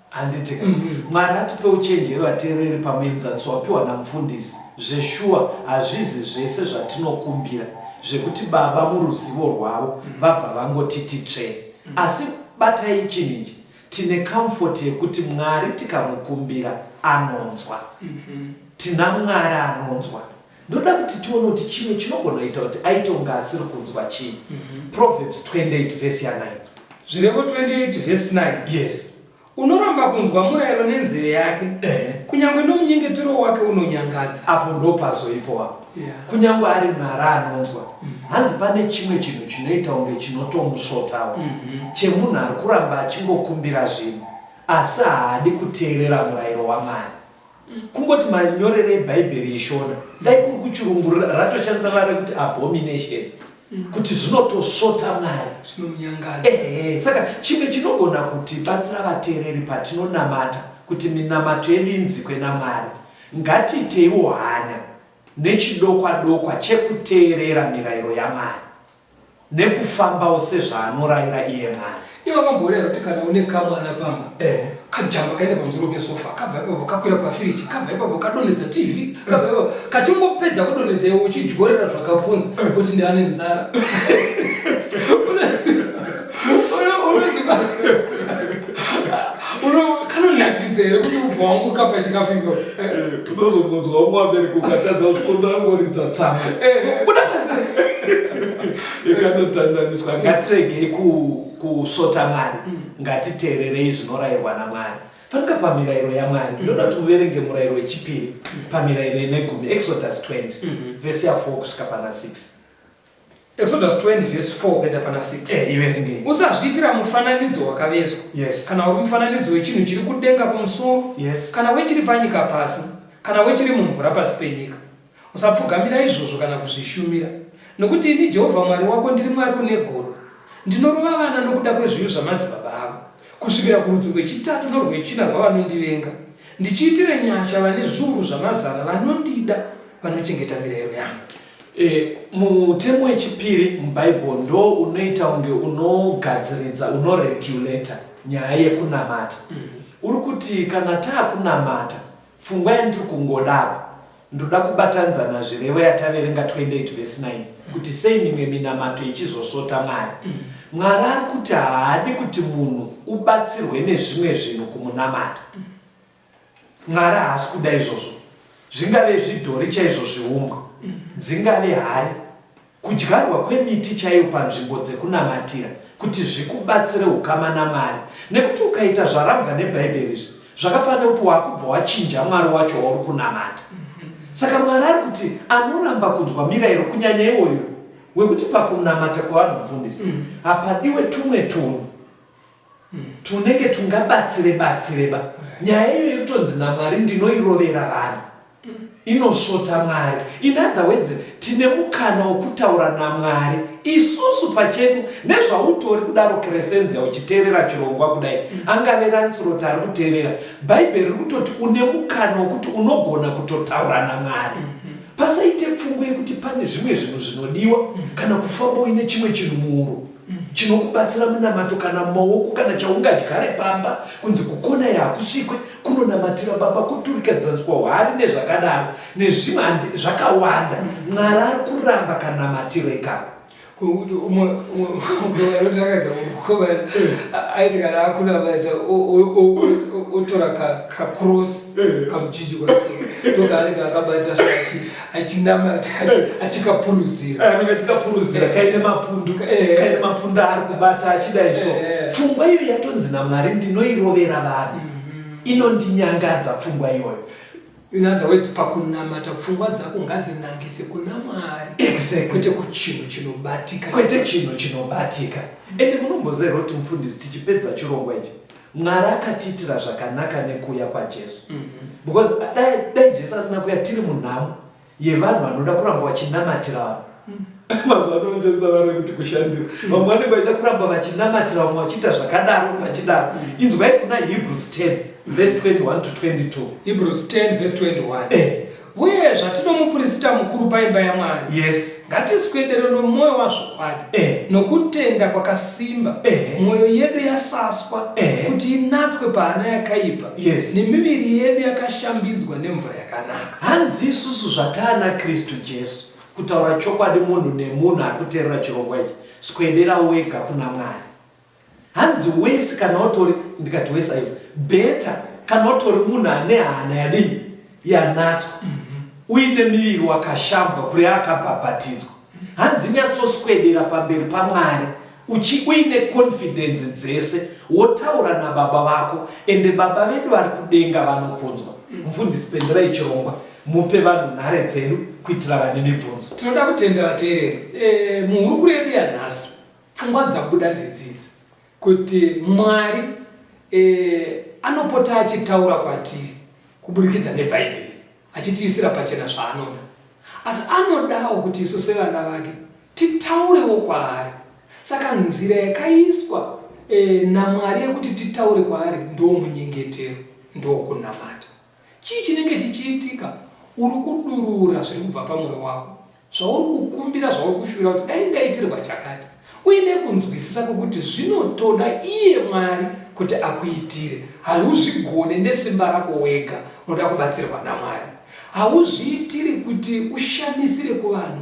Handiti ka? Mwari atipe uchenjeri vateereri pamuenzaniso wapiwa namufundisi. Zveshuwa hazvizi zvese zvatinokumbira. zvekuti baba muruzivo rwavo vabva vangotiti tsvee. Asi batai chinhu ichi, tine comfort yekuti Mwari tikamukumbira anonzwa. Tina Mwari anonzwa. Ndoda kuti tione kuti chimwe chinogona kuita kuti aite kunge asiri kunzwa chii. Proverbs 28 verse ya 9. Zvirevo 28 verse 9. Yes. Unoramba kunzwa murayiro nenzeve yake, kunyange nomunyengetero wake unonyangadza. Apo ndopazoipo apo. Kunyange ari Mwari anonzwa. Hanzi pane chimwe chinhu chinoita kunge chinotomusvotawo. Chemunhu ari kuramba achingokumbira zvinhu asi haadi kuteerera murayiro waMwari. Kungoti manyorero eBhaibheri iShona, dai kuri kuchirungu ratoshandisa vara rekuti abomination, kuti zvinotosvota Mwari. Zvinomunyangadza. Ehe, saka chimwe chinogona kutibatsira vateereri patinonamata kuti minamato yedu inzikwe naMwari, ngatiiteiwo hanya nechidokwa-dokwa chekuteerera mirayiro yaMwari. Nekufambawo sezvaanoraira iye Mwari. Iwe wakamboona here kuti kana une kamwana pamba kajamba kaenda pamusoro pesofa kabva ipapo kakwira pafiriji kabva ipapo kadonhedza tv kabva ipapo kachingopedza kudonhedza iwe uchidyorera zvakapunza kuti ndane nzara. Kanonakidza here kuti ubva wangu kapa chikafu ipapo? Unozongonzwa umwe vabereki ukatadza zvikonda angoridza tsama. Buda panze. Ikanotandaniswa. Ngatiregei kusvota Mwari. Ngatiteererei zvinorayirwa naMwari. Fanika pamirayiro yaMwari. Ndinoda kuti uverenge murayiro wechipiri pamirayiro ine gumi. Exodus 20 vhesi ya 4 kusvika pana 6. Exodus 20 vhesi 4 kuenda pana 6. Iverengei. Usazviitira mufananidzo wakavezwa. Kana uri mufananidzo wechinhu chiri kudenga kumusoro. Kana wechiri panyika pasi, kana wechiri mumvura pasi penyika. Usapfugamira izvozvo kana kuzvishumira, nokuti ini Jehovha Mwari wako ndiri Mwari une godo, ndinorova vana nokuda kwezvivi zvamadzibaba avo, kusvikira kurudzi rwechitatu norwechina rwavanondivenga, ndichiitira nyasha vane zviuru zvamazana vanondida, vanochengeta mirayiro yangu. Mutemo wechipiri muBible ndo unoita kunge unogadziridza, unoregulator nyaya yekunamata. Uri kuti kana taakunamata, pfungwa yandiri kungoda apa, ndoda kubatanidza naZvirevo yataverenga 28 verse 9 kuti sei mimwe minamato ichizosvota Mwari. Mwari ari kuti haadi kuti munhu ubatsirwe nezvimwe zvinhu kumunamata. Mwari haasi kuda izvozvo. Zvingave zvidhori chaizvo zviumbwa, dzingave hari, kudyarwa kwemiti chaiyo panzvimbo dzekunamatira kuti zvikubatsire ukama naMwari. Nekuti ukaita zvarambwa neBhaibheri izvi, zvakafanana nekuti wakubva wachinja Mwari wacho wauri kunamata. Saka Mwari ari kuti anoramba kunzwa mirayiro kunyanya iwoyo wekuti pakunamata kwevanhu mufundisi hapadiwe tumwe tunhu tunenge tungabatsire batsire ba. Nyaya iyo iri kutonzi naMwari ndinoirovera vanhu. Inosvota Mwari. In other words, tine mukana wokutaura naMwari isusu pachedu nezvautori kudaro Crescenzia uchiteerera chirongwa kudai. Angave Lancelot ari kuteerera. Bhaibheri riri kutoti une mukana wokuti unogona kutotaura naMwari. Pasaite pfungwa yekuti pane zvimwe zvinhu zvinodiwa kana kufamba uine chimwe chinhu muhuro chinokubatsira munamato kana mumaoko kana chaungadyare pamba kunzi kukona yahakusvikwe kunonamatira baba kuturikadzanswa hwari nezvakadaro nezvimwe zvakawanda. Mwari ari kuramba kanamatiro ikako. Kuti umwe umwe mukomana aiti kana akunamata otora kacross kamuchinjikwa so ndokaanenge akabata so achinamata achikapuruzira. Anenge achikapuruzira kaine mapundu, kaine mapundu aari kubata achidai so. Pfungwa iyo yatonzi naMwari ndinoirovera vanhu. Inondinyangadza pfungwa iyoyo. In other words, pakunamata pfungwa dzako ngadzinangise kuna Mwari. Kwete kuchinhu chinobatika. Kwete chinhu chinobatika. Ende munomboziva here kuti mufundisi tichipedza chirongwa ichi, Mwari akatiitira zvakanaka nekuuya kwaJesu. Because dai Jesu asina kuuya tiri munhamo yevanhu vanoda kuramba vachinamatira vanhu. Mazuva ano vanoshandisa vara rekuti kushandira. Vamwe vanenge vachida kuramba vachinamatira vamwe vachiita zvakadaro vachidaro. Inzwai kuna Hebrews 10 verse 21 to 22. Hebrews 10 verse 21. Uye zvatino muprista mukuru paimba yaMwari, ngatiswedere nomwoyo wazvokwadi, nokutenda kwakasimba, mwoyo yedu yasaswa, kuti inatswe pahana yakaipa, nemiviri yedu yakashambidzwa nemvura yakanaka. Hanzi isusu zvataana Kristu Jesu. Kutaura chokwadi munhu nemunhu ari kuteerera chirongwa ichi, swedera wega kuna Mwari. Hanzi wesi kana utori, ndikati wesi aiwa, better kana utori munhu ane hana yadii yanatswa uine miviri wakashambwa kure akabhabhatidzwa. Hanzi nyatsoswedera pamberi paMwari uchi uine confidence dzese wotaura nababa vako ende baba vedu vari kudenga vanokunzwa. Mufundisi penderai chirongwa mupe vanhu nhare dzedu kuitira vane mibvunzo. Tinoda kutenda vateereri. E, muhurukuro yedu yanhasi pfungwa dzabuda ndedzidzi kuti Mwari e, anopota achitaura kwatiri kuburikidza neBhaibheri achitiisira pachena zvaanoda. Asi anodawo kuti isu sevana vake titaurewo kwaari. Saka nzira yakaiswa e, naMwari yekuti titaure kwaari ndomunyengetero, ndokunamata. Chii chinenge chichiitika? Uri kudurura zviri kubva pamwoyo wako, zvauri kukumbira, zvauri kushuvira kuti dai ndaitirwa chakati, uine kunzwisisa kwekuti zvinotoda iye Mwari kuti akuitire. Hauzvigone nesimba rako wega, unoda kubatsirwa naMwari. Hauzviitiri kuti ushamisire kuvanhu,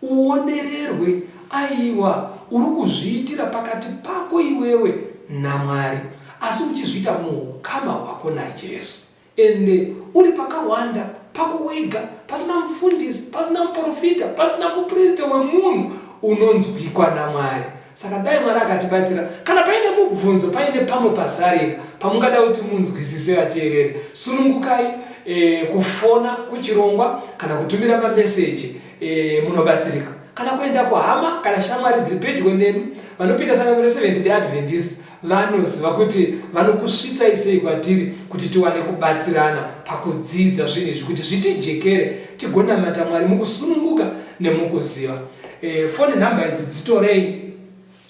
uonererwe, aiwa, uri kuzviitira pakati pako iwewe naMwari, asi uchizviita muukama hwako naJesu. Ende uri pakahwanda pako wega, pasina mufundisi, pasina muporofita, pasina mupriste wemunhu unonzwikwa naMwari. Saka dai Mwari akatibatsira. Kana paine mubvunzo, paine pamwe pasarira pamungada kuti munzwisise vateereri, sunungukai e, kufona kuchirongwa kana kutumira mameseji e, munobatsirika. Kana kuenda kuhama kana shamwari dziri pedyo nemi vanopinda sangano reSeventh Day Adventist vanoziva kuti vanokusvitsai sei kwatiri kuti tiwane kubatsirana pakudzidza zvinhu izvi kuti zvitijekere tigonamata Mwari mukusununguka nemukuziva. E, foni nhamba idzi dzitorei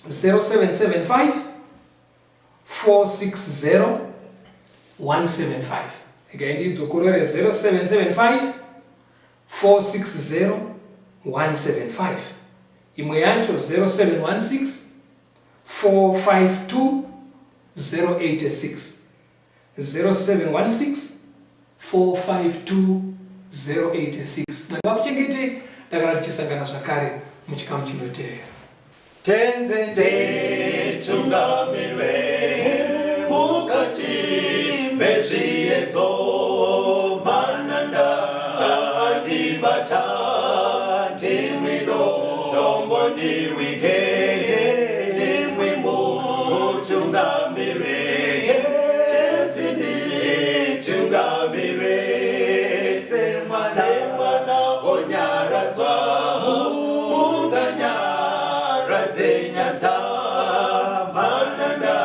0775 460 175. Regai ndidzokorore 0775 460 175. Imwe yacho 0716 452 086. 0716 452 086. Mwari vakuchengetei ndakana tichisangana zvakare muchikamu chinotevera. Tenze nditungamirwe mukati mezviedzo mananda andibata ndimwi dombo ndirwige ndimwi mutungamire Tenzi nditungamire semwana onyaradzwa Unganyaradze nyanza mananda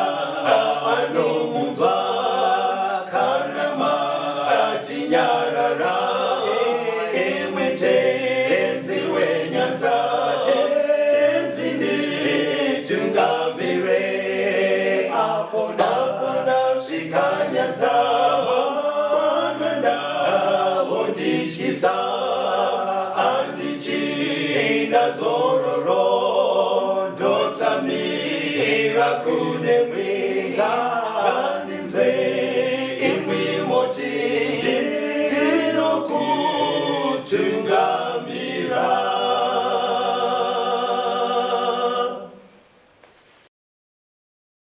anomunzwa kana matinyarara imwe tenzi wenyanza tenzi nditungamire apo ndasvika nyanza mananda vondityisa Andichida zororo ndotsamira kune mwenga.